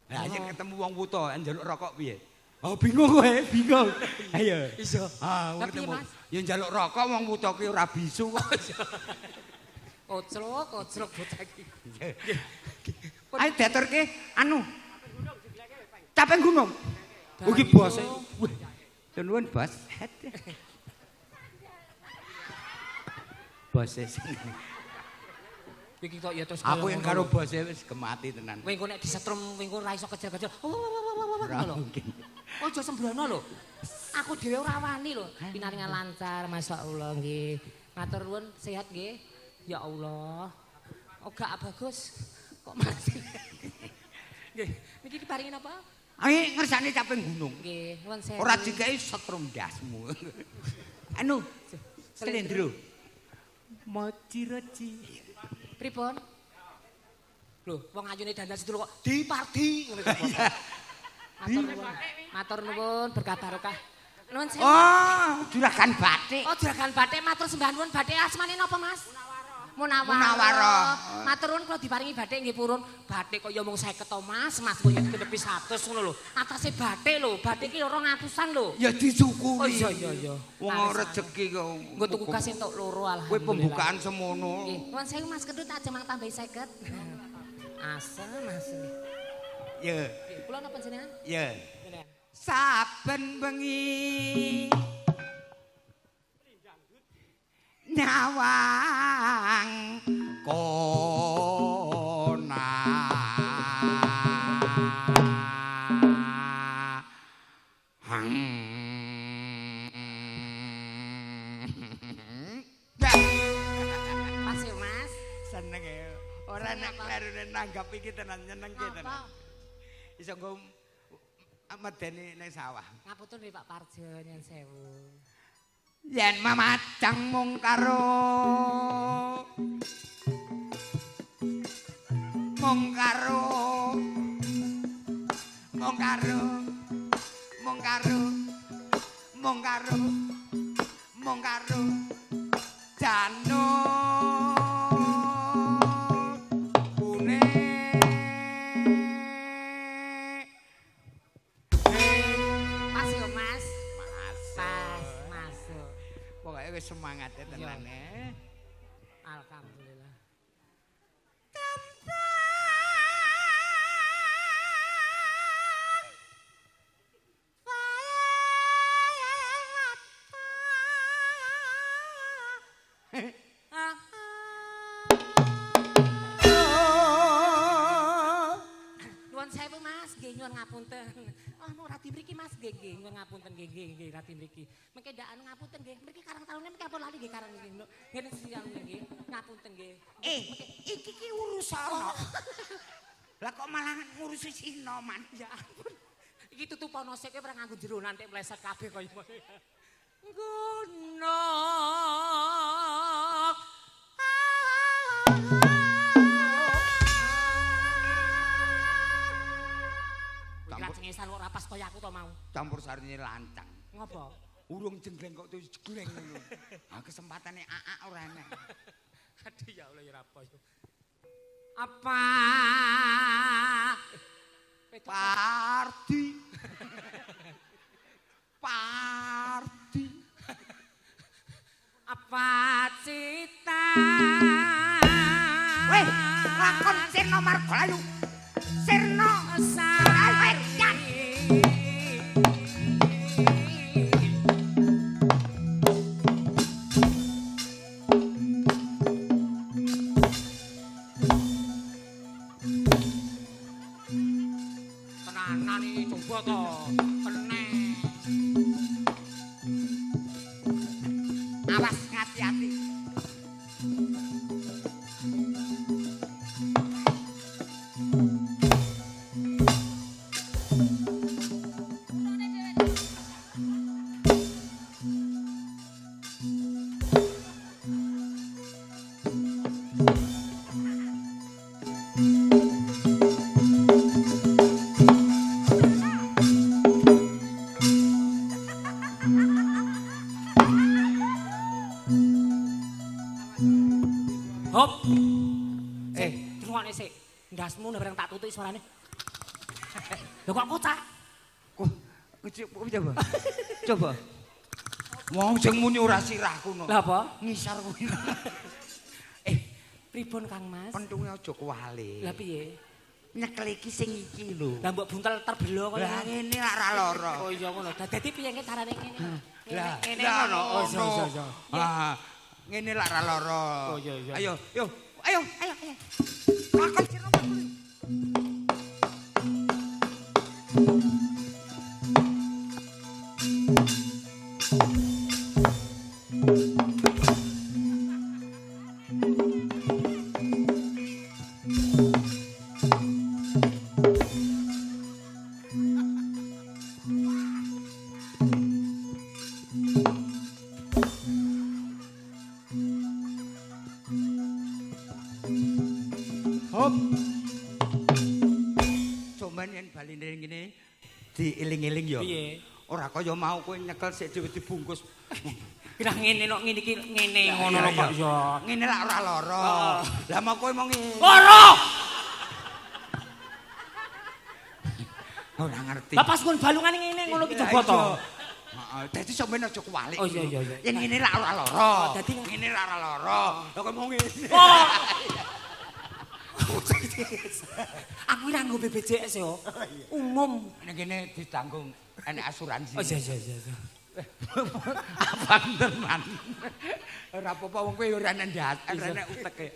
Lah yen ketemu wong wuta njaluk rokok piye? Oh bingung kowe, bingung. Ayo. Iso. Ah, ketemu. Ya njaluk rokok wong wuta ki ora bisu kok. Koclok, koclok bocah iki. Ayo diaturke anu Caping gunung. Iki bose. Wih. Nuwun, Bos. Bose sing. Iki kok ya terus aku yang karo bose wis gemati tenan. Kowe engko nek disetrum kowe engko ora iso kejar-kejar. Lho. Aja sembrono lho. Aku dhewe ora wani lho. Pinaringan lancar, masyaallah nggih. Matur nuwun, sehat nggih. Ya Allah. Oh gak bagus. Kok masih. Nggih, niki diparingi napa? Ayo ngersane caping gunung. Nggih, nuwun sewu. Ora dikai setrum ndasmu. Anu, slendro. Moci roci. Pripun? Lho, wong ayune dandan situ kok dipardi ngono kok. Matur nuwun. Matur nuwun berkah barokah. Nuwun sewu. Oh, juragan batik. Oh, juragan batik matur sembah nuwun batik asmane napa, Mas? Munawaro. Munawaro. Matur nuwun kula diparingi batik nggih purun. Batik kok ya mung 50 to, Mas. Mas kok ya digenepi 100 ngono lho. Atase batik lho, batik iki 200-an lho. Ya disyukuri. Oh iya iya iya. Wong rejeki kok. Nggo tuku gas entuk loro alhamdulillah. Kowe pembukaan semono. Nggih. Nuwun sewu Mas Kendut aja mang tambahi 50. Asem asem. Ya. Kula napa jenengan? Ya. Saben bengi nyawang kona Pas ya Mas. Seneng ya. Ora nek klerune nanggap iki tenan nyenengke tenan. Iso nggo medeni ning sawah. Ngapunten nggih Pak Parjo nyuwun sewu. Yen mamacang mung karo mung karo mung karo mung karo mung karo mung karo janur kuning. Pas yo Mas. Pas masuk. Pokoke wis semangat ya tenan e. Alhamdulillah. Nuwun sewu Mas, nggih nyuwun ngapunten. Oh, anu radi mriki Mas, nggih nggih nyuwun ngapunten nggih nggih nggih radi mriki. Mengke ndak anu ngapunten nggih. Mriki Karang Taruna mengke apa lali nggih Karang nggih. Ngene siang nggih. Ngapunten nggih. Iki ki urusan. Lah kok malah ngurusi sinoman. Ya ampun. Iki tutupono sik kowe ora nganggo jero nanti meleset kabeh kaya ngono. Gunung. Cengesan kok ora pas kaya aku to mau. Campur sarine lancang. Ngopo? Urung jenggleng kok terus jegleng ngono. Ha kesempatane aak ora enek. Aduh ya Allah ya apa yo. Apa? Parti. Parti. Apa cita? Weh, lakon Sirna Margalayu. Sirna Tenanan iki coba to. Kene. Awas ngati-ati. Hop. Rungokne sik. Ndasmu nek tak tutuki suarane. Lho kok kocak? Kok coba. Coba. Wong sing muni ora sirahku no. Lah apa? Ngisor kuwi. Pripun Kang Mas? Pentunge aja kuwale. Lah piye? Nyekel iki sing iki lho. Lah mbok buntel terbelo kaya Lah ngene lak ra lara. Oh iya ngono. Dadi piye carane ngene? Lah Ngene ngono. Oh iya iya. Ah, ngene lak ra lara. Oh iya iya. Ayo, yo. Ayo, ayo, ayo. Lakon sira. Hop. Cuman yen baline ngene dieling-eling ya. Piye? Ora kaya mau kowe nyekel sik dhewe dibungkus. Kira ngene kok ngene iki ngene ngono lho kok ya. Ngene lak ora lara. Lah mau kowe mau ngene. Lara. Ora ngerti. Lah pas ngon balungane ngene ngono ki coba to. Heeh, dadi sampeyan aja kuwalik. Oh iya iya iya. Yen ngene lak ora lara. Dadi ngene lak ora lara. Lah kowe mau ngene. Oh. Aku ora nggo BPJS yo. Umum. Ning kene ditanggung enek asuransi. Oh iya iya iya. Abang tenan. Ora apa-apa wong kowe ora ndak, ora nek uteke.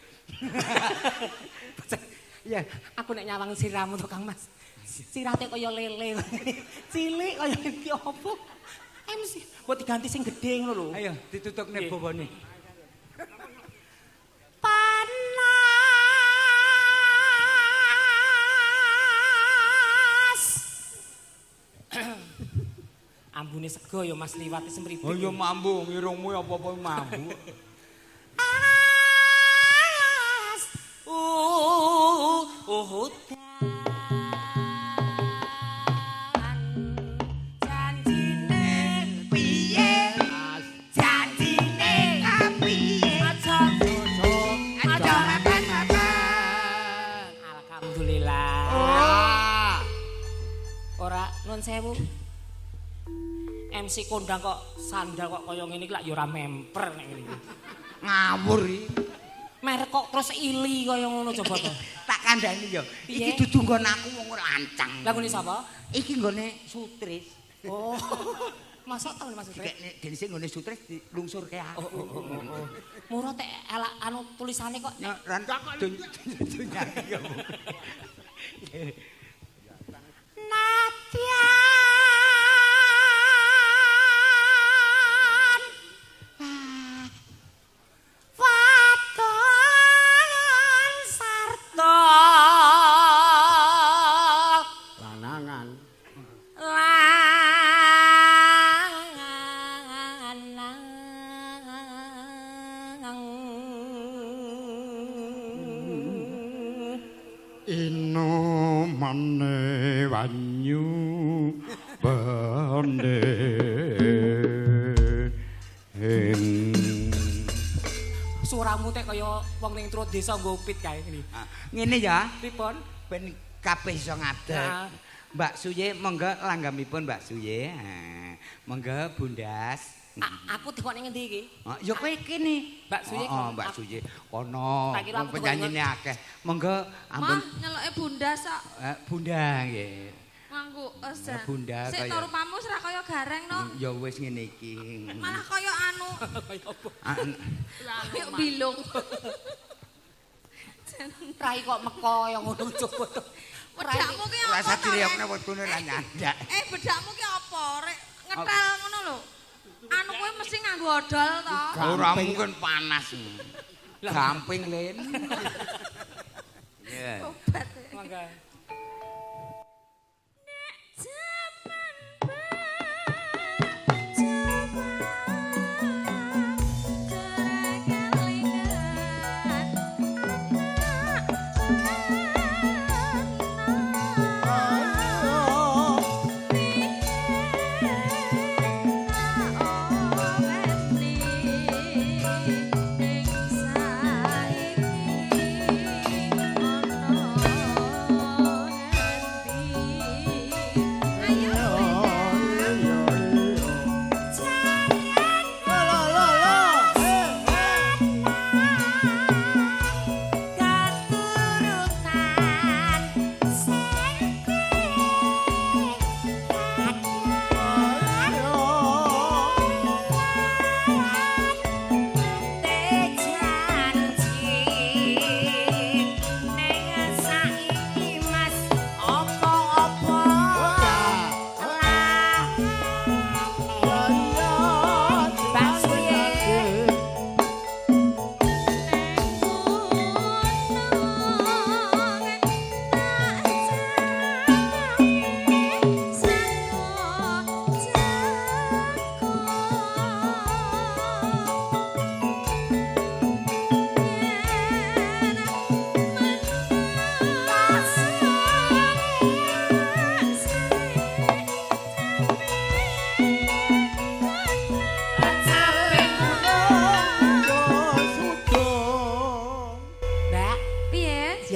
Ya, aku nek nyawang siramu to Kang Mas. Sirate kaya lele. Cilik kaya iki opo? MC mbok diganti sing gedhe ngono lho. Ayo ditutukne bawane. Panas. Ambune sego ya Mas liwat semribet. Oh ya mambu, irungmu ya apa-apa mambu. As uhudan janjine piye? Janjine kapiye? Aja Aja makan-makan. Alhamdulillah. Oh. Ora nuwun sewu. MC kondang kok sandal kok kaya ngene iki lak ya ora memper nek ngene iki. Ngawur iki. Merek kok terus ili kaya ngono coba to. Tak kandhani ya. Piye? Iki dudu nggon aku wong lancang. Lah ngene sapa? Iki nggone Sutris. Oh. Mosok ta Mas Sutris? Dikekne dene sing nggone Sutris dilungsurke aku. Oh, oh. Murah tek ala anu tulisane kok Ya ran dunyane ya. Nadyan Waton sarta Lanangan. Lanang. Inomane banyu bende. Suaramu tek kaya wong ning turut desa nggo pit kae ngene. Ngene ya, Pripun? ben kabeh iso ngadeg. Nah. Mbak Suye monggo langgamipun Mbak Suye. Ha, monggo Bundas. Aku dikok ning ngendi iki? Oh, ya kowe kene. Mbak Suye Oh, kono. Mbak Suye kono. Tak kira Wong aku penyanyine akeh. Monggo ampun Mah, nyeloke Bunda sok Bunda nggih. nganggo esen. Bunda Sik kaya- to rupamu wis ra kaya gareng no. Ya wis ngene iki. Malah kaya anu, Kaya apa? kaya bilung. Rai kok meko ya ngono coba to. Bedakmu ki apa? Ora usah to, Rek? diriyokne wektune ra nyandak. Eh, bedakmu ki apa? Rek ngetel ngono lho. Anu kowe mesti nganggo odol to. Ora mungkin panas. Gamping len. Ya. Obat. Mangga. Jaman saiki ono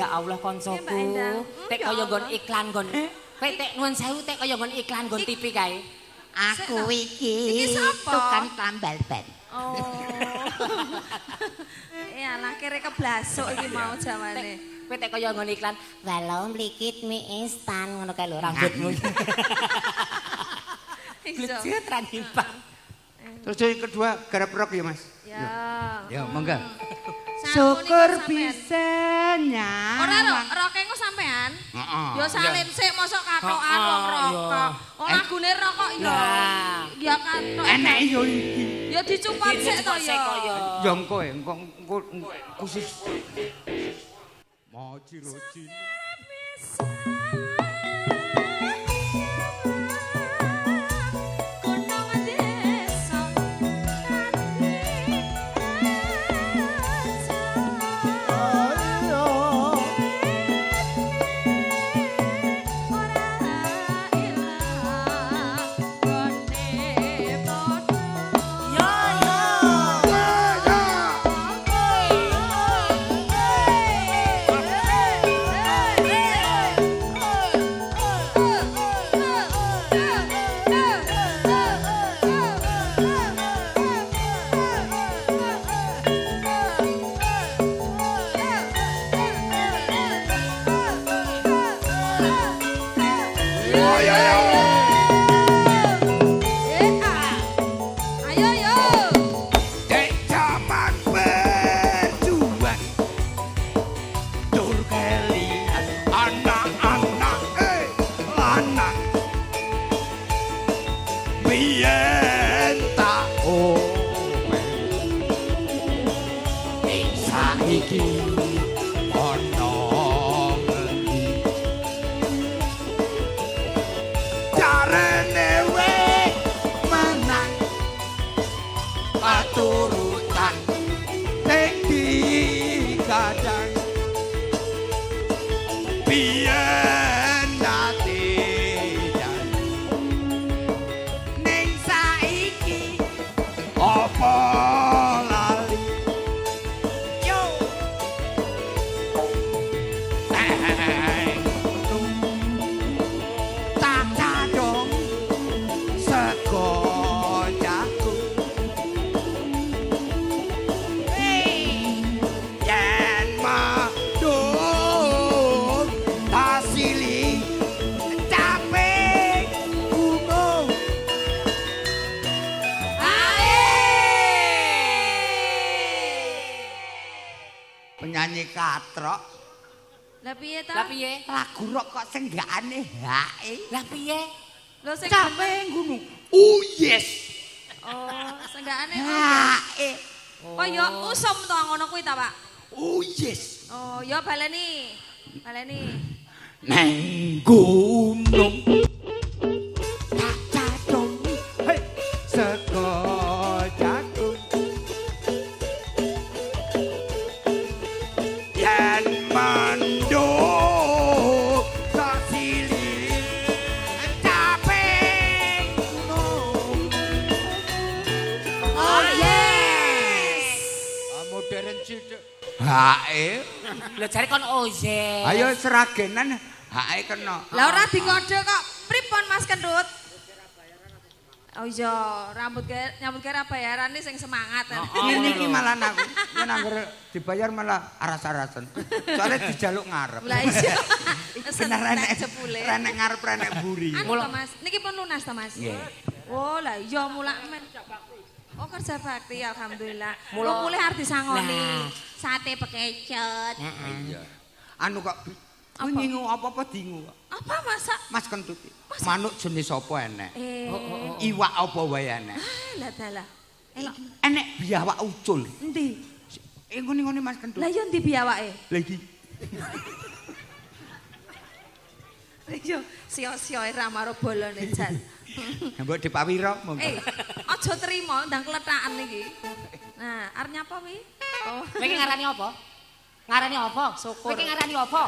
Ya Allah koncoku. Tek kaya nggon iklan nggon. Kowe tek nuwun sewu tek kaya nggon iklan nggon TV kae. Aku iki tukang tambal ban. Oh. Ya lah kere keblasuk iki mau jawane. Kowe tek kaya nggon iklan walau mlikit mie instan ngono kae lho rambutmu. Blejet ra nyimpang. Terus yang kedua garap rock ya, Mas. Ya. Ya, monggo. Syukur bisa nyawang. Ora lho, roke engko sampean. Heeh. Ya salin sik mosok katokan wong rokok. Wong lagune rokok ya. Ya katok. Enek yo iki. Ya dicupot sik to ya. Ya engko engko khusus. Moji roji. Penyanyi katrok. Lah piye ta? Lah piye? Lagu rock kok senggakane hae. Lah piye? Lho sing capek ngono. Oh yes. Oh, senggakane hae. Oh ya usum to ngono kuwi ta, Pak? Oh yes. Oh, ya baleni. Baleni. Neng gunung tak cadong. Hei, sego jagung. Yen mendung sasili capek gunung. Oh yes. Modern sithik. Hae. Lho jare kon oh yes. Ayo seragenan hae kena. Lah ora dikode kok. Pripun Mas Kendut? Oh iya, rambut gawe nyambut gawe ra bayarane sing semangat. Ngene iki malah aku. Yen angger dibayar malah aras-arasen. Soale dijaluk ngarep. Lah iya. Bener enek jebule. Renek ngarep renek mburi. Anu to Mas, niki pun lunas to Mas? Nggih. Oh lah iya mulak men. Oh kerja bakti alhamdulillah. Mula mulih arep disangoni. Sate bekecot. Iya. Anu kok ngingu apa-apa dingu kok. Apa masak? Mas Kentut. Manuk jenis apa enek? Iwak apa wae enek? Ah, lah dalah. Elok. Enek biawak ucul. Endi? Ngene-ngene Mas Kentut. Lah iya endi biawake? Lah iki. Iya, sio-sioe ra maro bolone jan. Mbok dipawira monggo. Aja trimo ndang kletakan iki. Nah, arep nyapa wi? Oh. Kowe iki ngarani apa? Ngarani apa? Syukur. Kowe iki ngarani apa?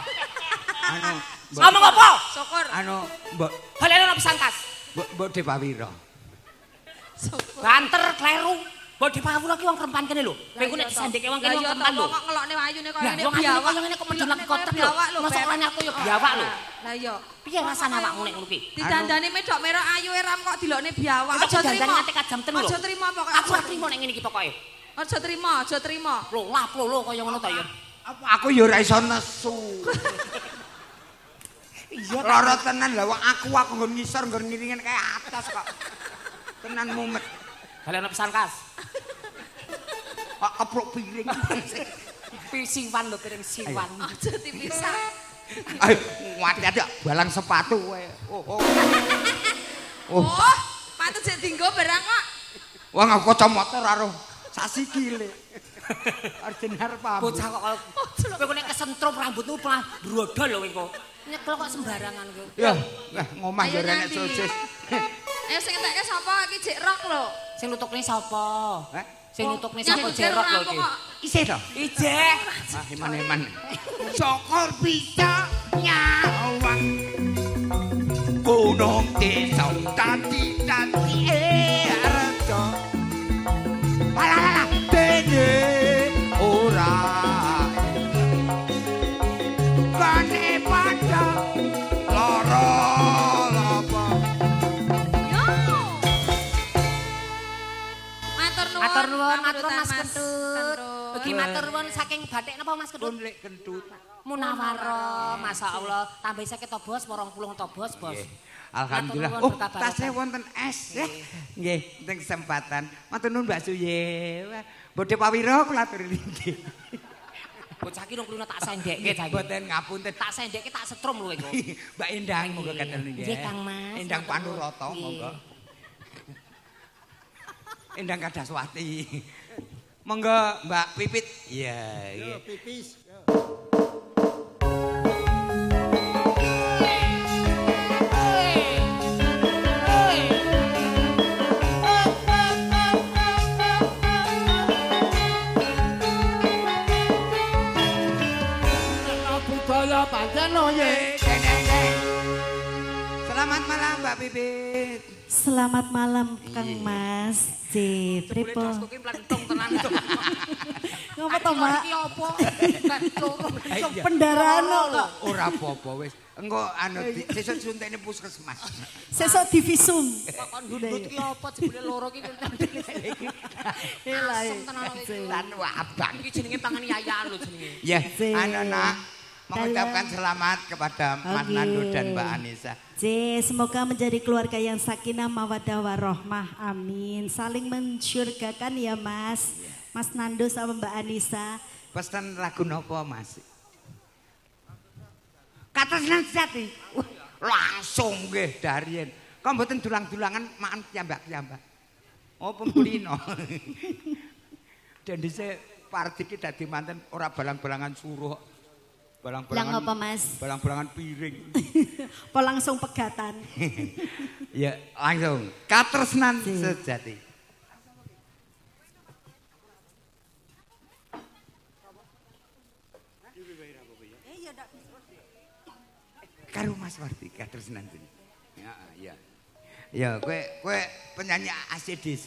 Anu, ngomong apa? Syukur. Anu, mbok baleni ana pisan tas. Mbok dipawira. Syukur. Banter kleru. Mbok dipawula ki wong krempan kene lho. Kowe ku nek disandeke wong kene wong krempan lho. Kok ngelokne ayune kaya Lah ngene wong ayune biawak. kaya ngene kok medun lagi kotek lho. Biawak lho, Mosok Beb. lan aku ya biawak lho. Lah iya. Piye rasane awakmu nek ngono ki? Didandani medok merah ayu ram kok dilokne biawak. Kok Aja didandani trimo. nganti kajam telu lho. Aja trimo pokoke. Aku ora trimo nek ngene iki pokoke. Aja trimo, aja trimo. Lho lap lho kaya ngono ta ya. Apa aku ya ora iso nesu. Iya. Lara tenan lah wong aku nggon ngisor nggon ngiringan kayak atas kok. Tenan mumet. Baleno pesan kas. Kok kepruk piring. Siwan lho piring siwan. Aja dipisah. Ayo hati-hati balang sepatu kowe. Oh, oh. Oh, Oh, patut jek dinggo barang kok. wong aku kacamata ora roh sasikile. Arjen arep pamit. Bocah kok kalau kowe nek kesentrum rambutmu malah brodol lho kowe engko. Nyeklok kok sembarangan kowe. Ya, lah ngomah Ayo ya ora enek nanti. sosis. Ayo sing entekke sapa iki jek rok lho. Sing nutukne sapa? Heh? Sing nutukne sapa Nyambut jek rok lho rampung iki. kok. Isih to? Ijek. Ah, eman-eman. Syukur bisa nyawang. Gunung desa dadi-dadi rejo. Walah dene ora. Kane padha lara lapa. Yo. Matur nuwun. Matur nuwun, matur pamrutan Mas Kentut. Kentut. Ugi matur nuwun saking batik napa Mas Kentut? Pun lek kentut. Munawaro, masyaallah. Tambah 50 to bos, 80 to bos, bos. Nggih. Alhamdulillah. Matur nuwun Oh, berkah barokah. tasih wonten es. ya. Nggih, teng kesempatan. Matur nuwun Mbak Suye. Wah, Bodhe Pawiro kula aturi linggih. Bocah iki rong kluna tak sendekke cah iki. Mboten ngapunten. Tak sendekke tak setrum lho kowe. Mbak Endang monggo katen nggih. Nggih, Kang Mas. Endang Panurata Nggih. monggo. Endang Kadaswati. Monggo Mbak Pipit. Iya, Yo nggih. pipis. Yo. Tresno budaya pancen oye. Selamat malam Mbak Pipit. Selamat malam Kang Mas. C, Jebule pripun? dasku ki mlentung tenan. Ngopo to, Mak? Iki opo? Loro. Pendaraan kok. Ora apa-apa wis. Engko anu sesuk suntikne puskesmas. Sesuk divisum. Kok kon ndut ki opo jebule loro ki. Lah. Asem tenan kok iki. Lan abang. Iki jenenge panganiayaan lho jenenge. Ya, C. anu nak mengucapkan selamat kepada Mas Oke. Nando dan Mbak Anissa. C, semoga menjadi keluarga yang sakinah mawaddah warahmah. Amin. Saling mensyurgakan ya, Mas. Mas Nando sama Mbak Anissa. Pesan lagu nopo Mas? Katresnan sejati. Wah, langsung nggih darien. Kok mboten dulang-dulangan makan piyambak-piyambak. Oh, pun kulino. Dan dhisik Pardi ki dadi manten ora balang-balangan suruh. Balang-balangan. Lah ngopo, Mas? Balang-balangan piring. Po langsung pegatan. Ya, langsung. Katresnan sejati. Karo Mas Wardi katresnan sejati. Ya, ya. Ya, kowe kowe penyanyi ACDC.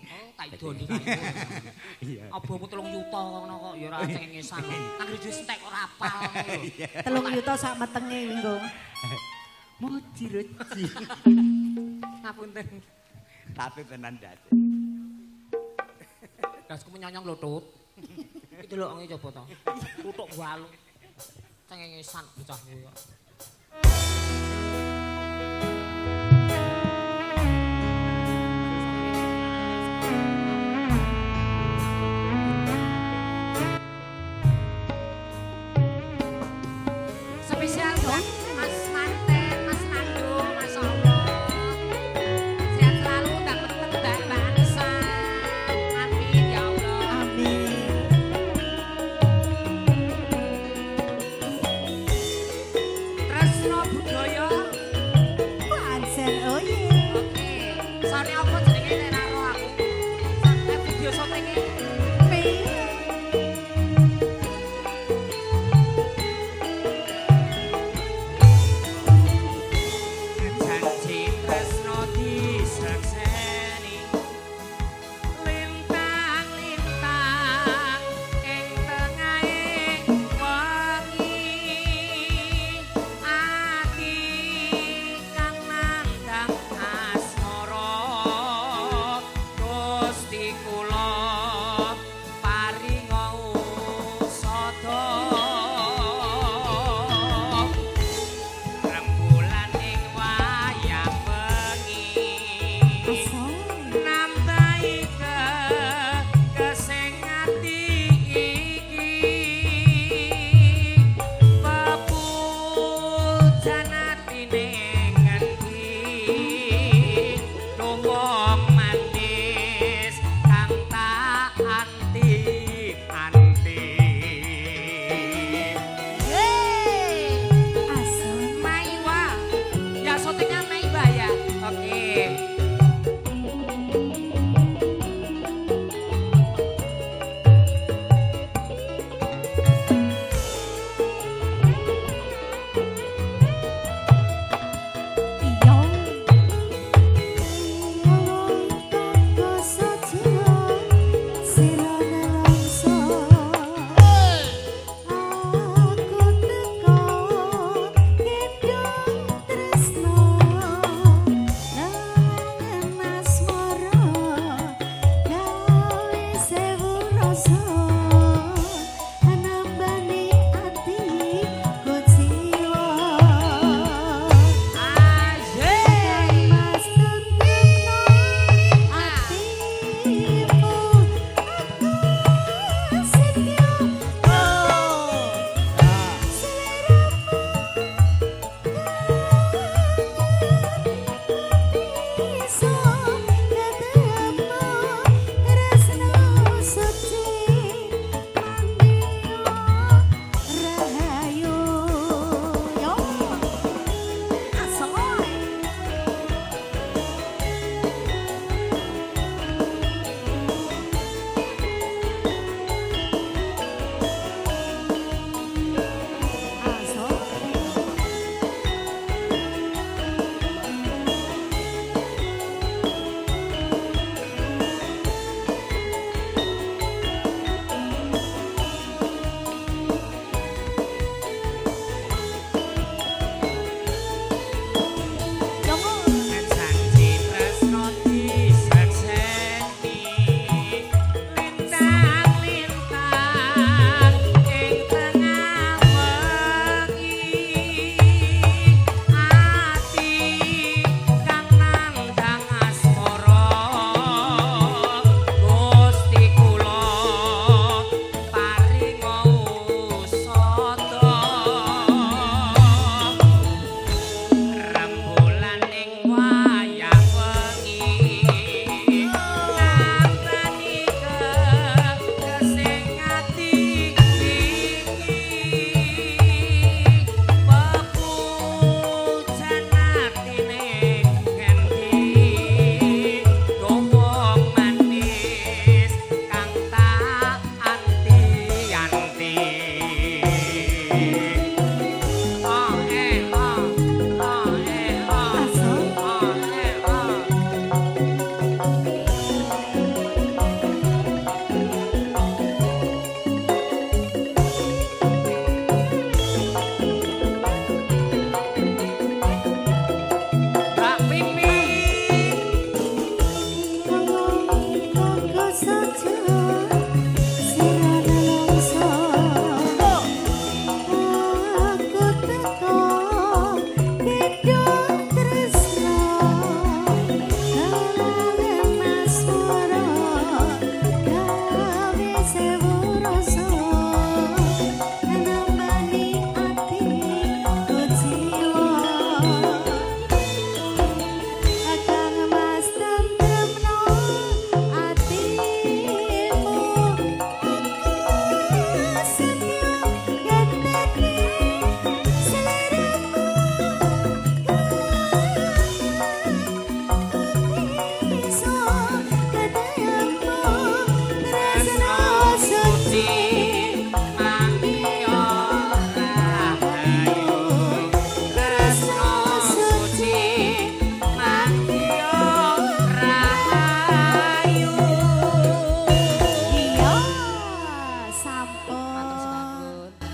Oh, tak idoni kae. Iya. Abomu 3 yuta ngono kok ya ora cengengesan. Anggere duwe entek ora apal ngono lho. 3 yuta sak metenge minggu. Muji ruji. Ngapunten. Tapi tenan dadi. Dasku menyonyong lho, Tut. Iki deloke coba to. Tutuk walu. Cengengesan bocah kuwi kok. Spesial buat Mas Manten, Mas Nando, Mas Allah. Sehat selalu, tak peteng Mbak Mbak Anissa. Amin ya Allah. Amin. Tresno budaya. Pancen oh ye. Oke. Sore apa jenenge nek ora roh aku. Nek video syuting iki.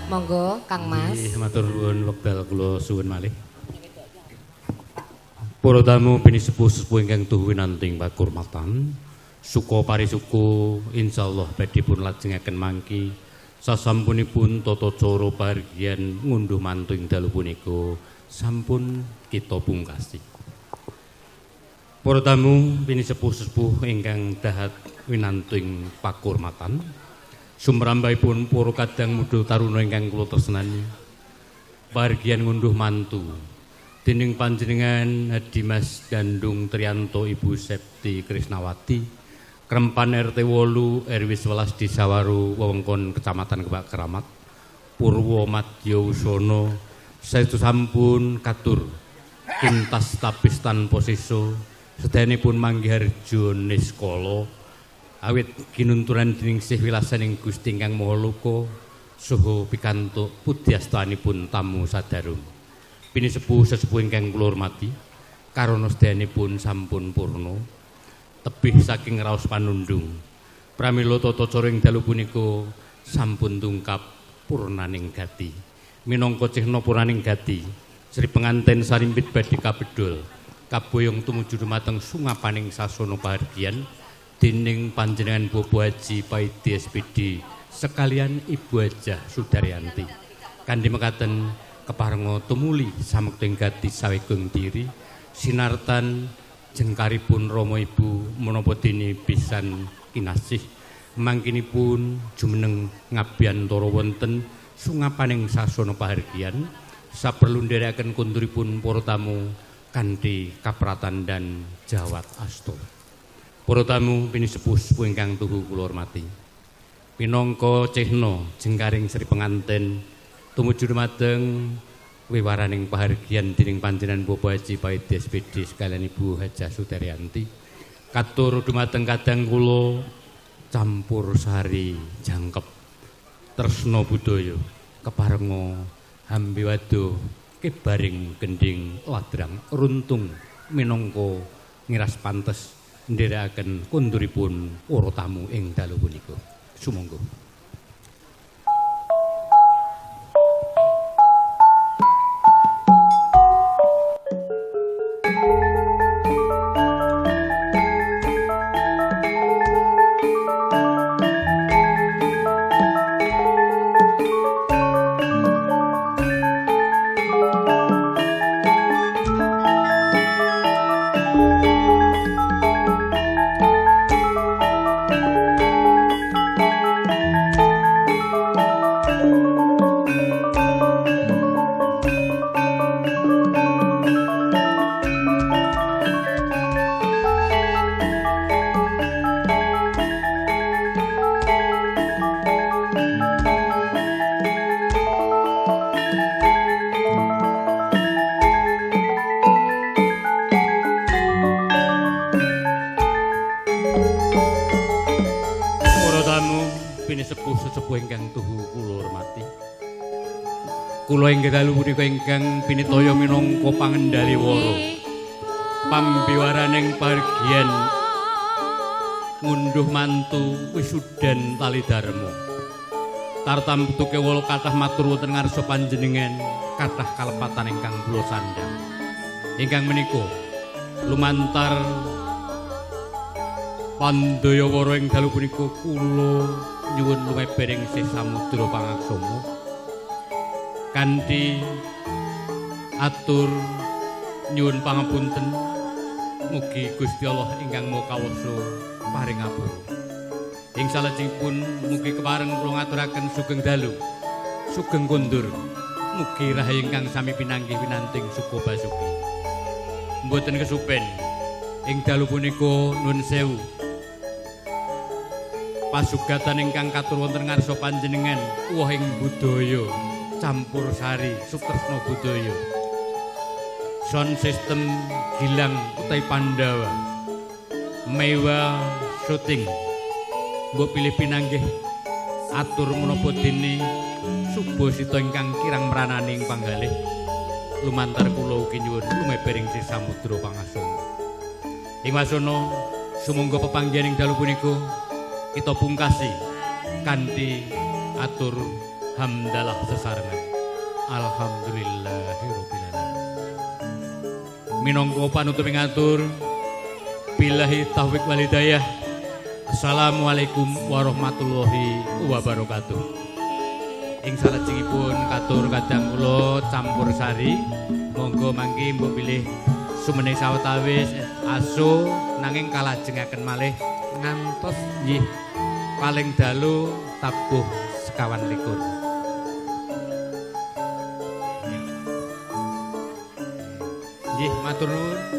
Monggo Kang Mas. Nggih, matur nuwun wekdal kula suwun malih. Para tamu pinisepuh-sepuh ingkang tuhu winanting pakurmatan, suka parisuka insyaallah badhe pun lajengaken mangki sasampunipun tata cara pahargyan ngunduh mantu ing dalu punika sampun kita pungkasi. Para tamu pinisepuh-sepuh ingkang dahat winanting pakurmatan, sumrambahipun para kadang muda taruna ingkang kula tresnani, pahargyan ngunduh mantu dening panjenengan Hadi Mas Dandung Trianto Ibu Septi Krisnawati, Krempan RT 8 RW 11 Desa Waru wewengkon Kecamatan Kebak Keramat, Purwo Madya Wusana, saestu sampun katur tuntas tapis tanpa sisa. Sedayanipun manggiharjo niskala awit ginunturan dening sih wilasaning Gusti ingkang Maha Loka saha pikantuk pudyastanipun tamu sadarung. Pinisepuh sesepuh ingkang kula hormati, karana sedayanipun sampun purna tebih saking raos panundung. Pramila tata cara ing dalu punika sampun tungkap purnaning gati. Minangka cihna purnaning gati, Sri penganten sarimpit badhe kabedhol kaboyong tumuju dumateng sungapaning sasana pahargyan dening panjenengan Bapak Haji Paidi SPD sekalian Ibu Hajah Sudaryanti. Kanthi mekaten keparenga tumuli samekta ing gati sawegung diri sinartan jengkaripun Rama Ibu menapa dene pisan kinasih mangkinipun jumeneng ngabiyantara wonten sungapaning sasana pahargyan saperlu nderekaken konduripun para tamu kanthi kapratan dan jawat asta. Para tamu pinisepuh ingkang tuhu kula hormati, minangka cihna jengkaring Sri Penganten tumuju dumateng wiwaraning pahargyan dening panjenengan Bapak Haji Paidi SPD sekalian Ibu Hajah Sudaryanti, katur dumateng kadang kula campur sari jangkep tresna budaya keparenga hambiwado kebaring gending ladrang runtung minangka ngiras pantes nderekaken konduripun para tamu ing dalu punika. Sumangga. Sesepuh ingkang tuhu kula hormati, kula inggih dalu punika ingkang pinitaya minangka pangendali wara pambiwaraning pahargyan ngunduh mantu wisudan tali dharma. Tartamtu kewala kathah matur wonten ngarsa panjenengan kathah kalepatan ingkang kula sandhang. Ingkang menika lumantar pandaya wara ing dalu punika kula nyuwun lumebering sih samudra pangaksama kanthi atur nyuwun pangapunten, mugi Gusti Allah ingkang Maha Kawasa paring ngapura. Ing salajengipun mugi kepareng kula ngaturaken sugeng dalu, sugeng kondur, mugi rahayu ingkang sami pinanggih winanting suka basuki. Mboten kesupen ing dalu punika nuwun sewu pasugatan ingkang katur wonten ngarsa panjenengan wohing budaya campur sari sutresna budaya sound system Gilang utawi Pandawa Mewa syuting mbok pilih pinanggih atur menapa dene subasita ingkang kirang mranani ing panggalih lumantar kula ugi nyuwun lumebering sih samudra pangasoma. Ing wasana sumangga pepanggihan ing dalu punika kita pungkasi kanthi atur Hamdalah sesarengan. Alhamdulillahirabbil alamin. Minangka panutup ngatur billahi taufik wal hidayah. Assalamualaikum warahmatullahi wabarakatuh. Ing salajengipun katur kadang kula campur sari, monggo mangki mbok bilih sumene sawetawis aso nanging kalajengaken malih ngantos nggih paling dalu tabuh 21. Nggih, matur nuwun.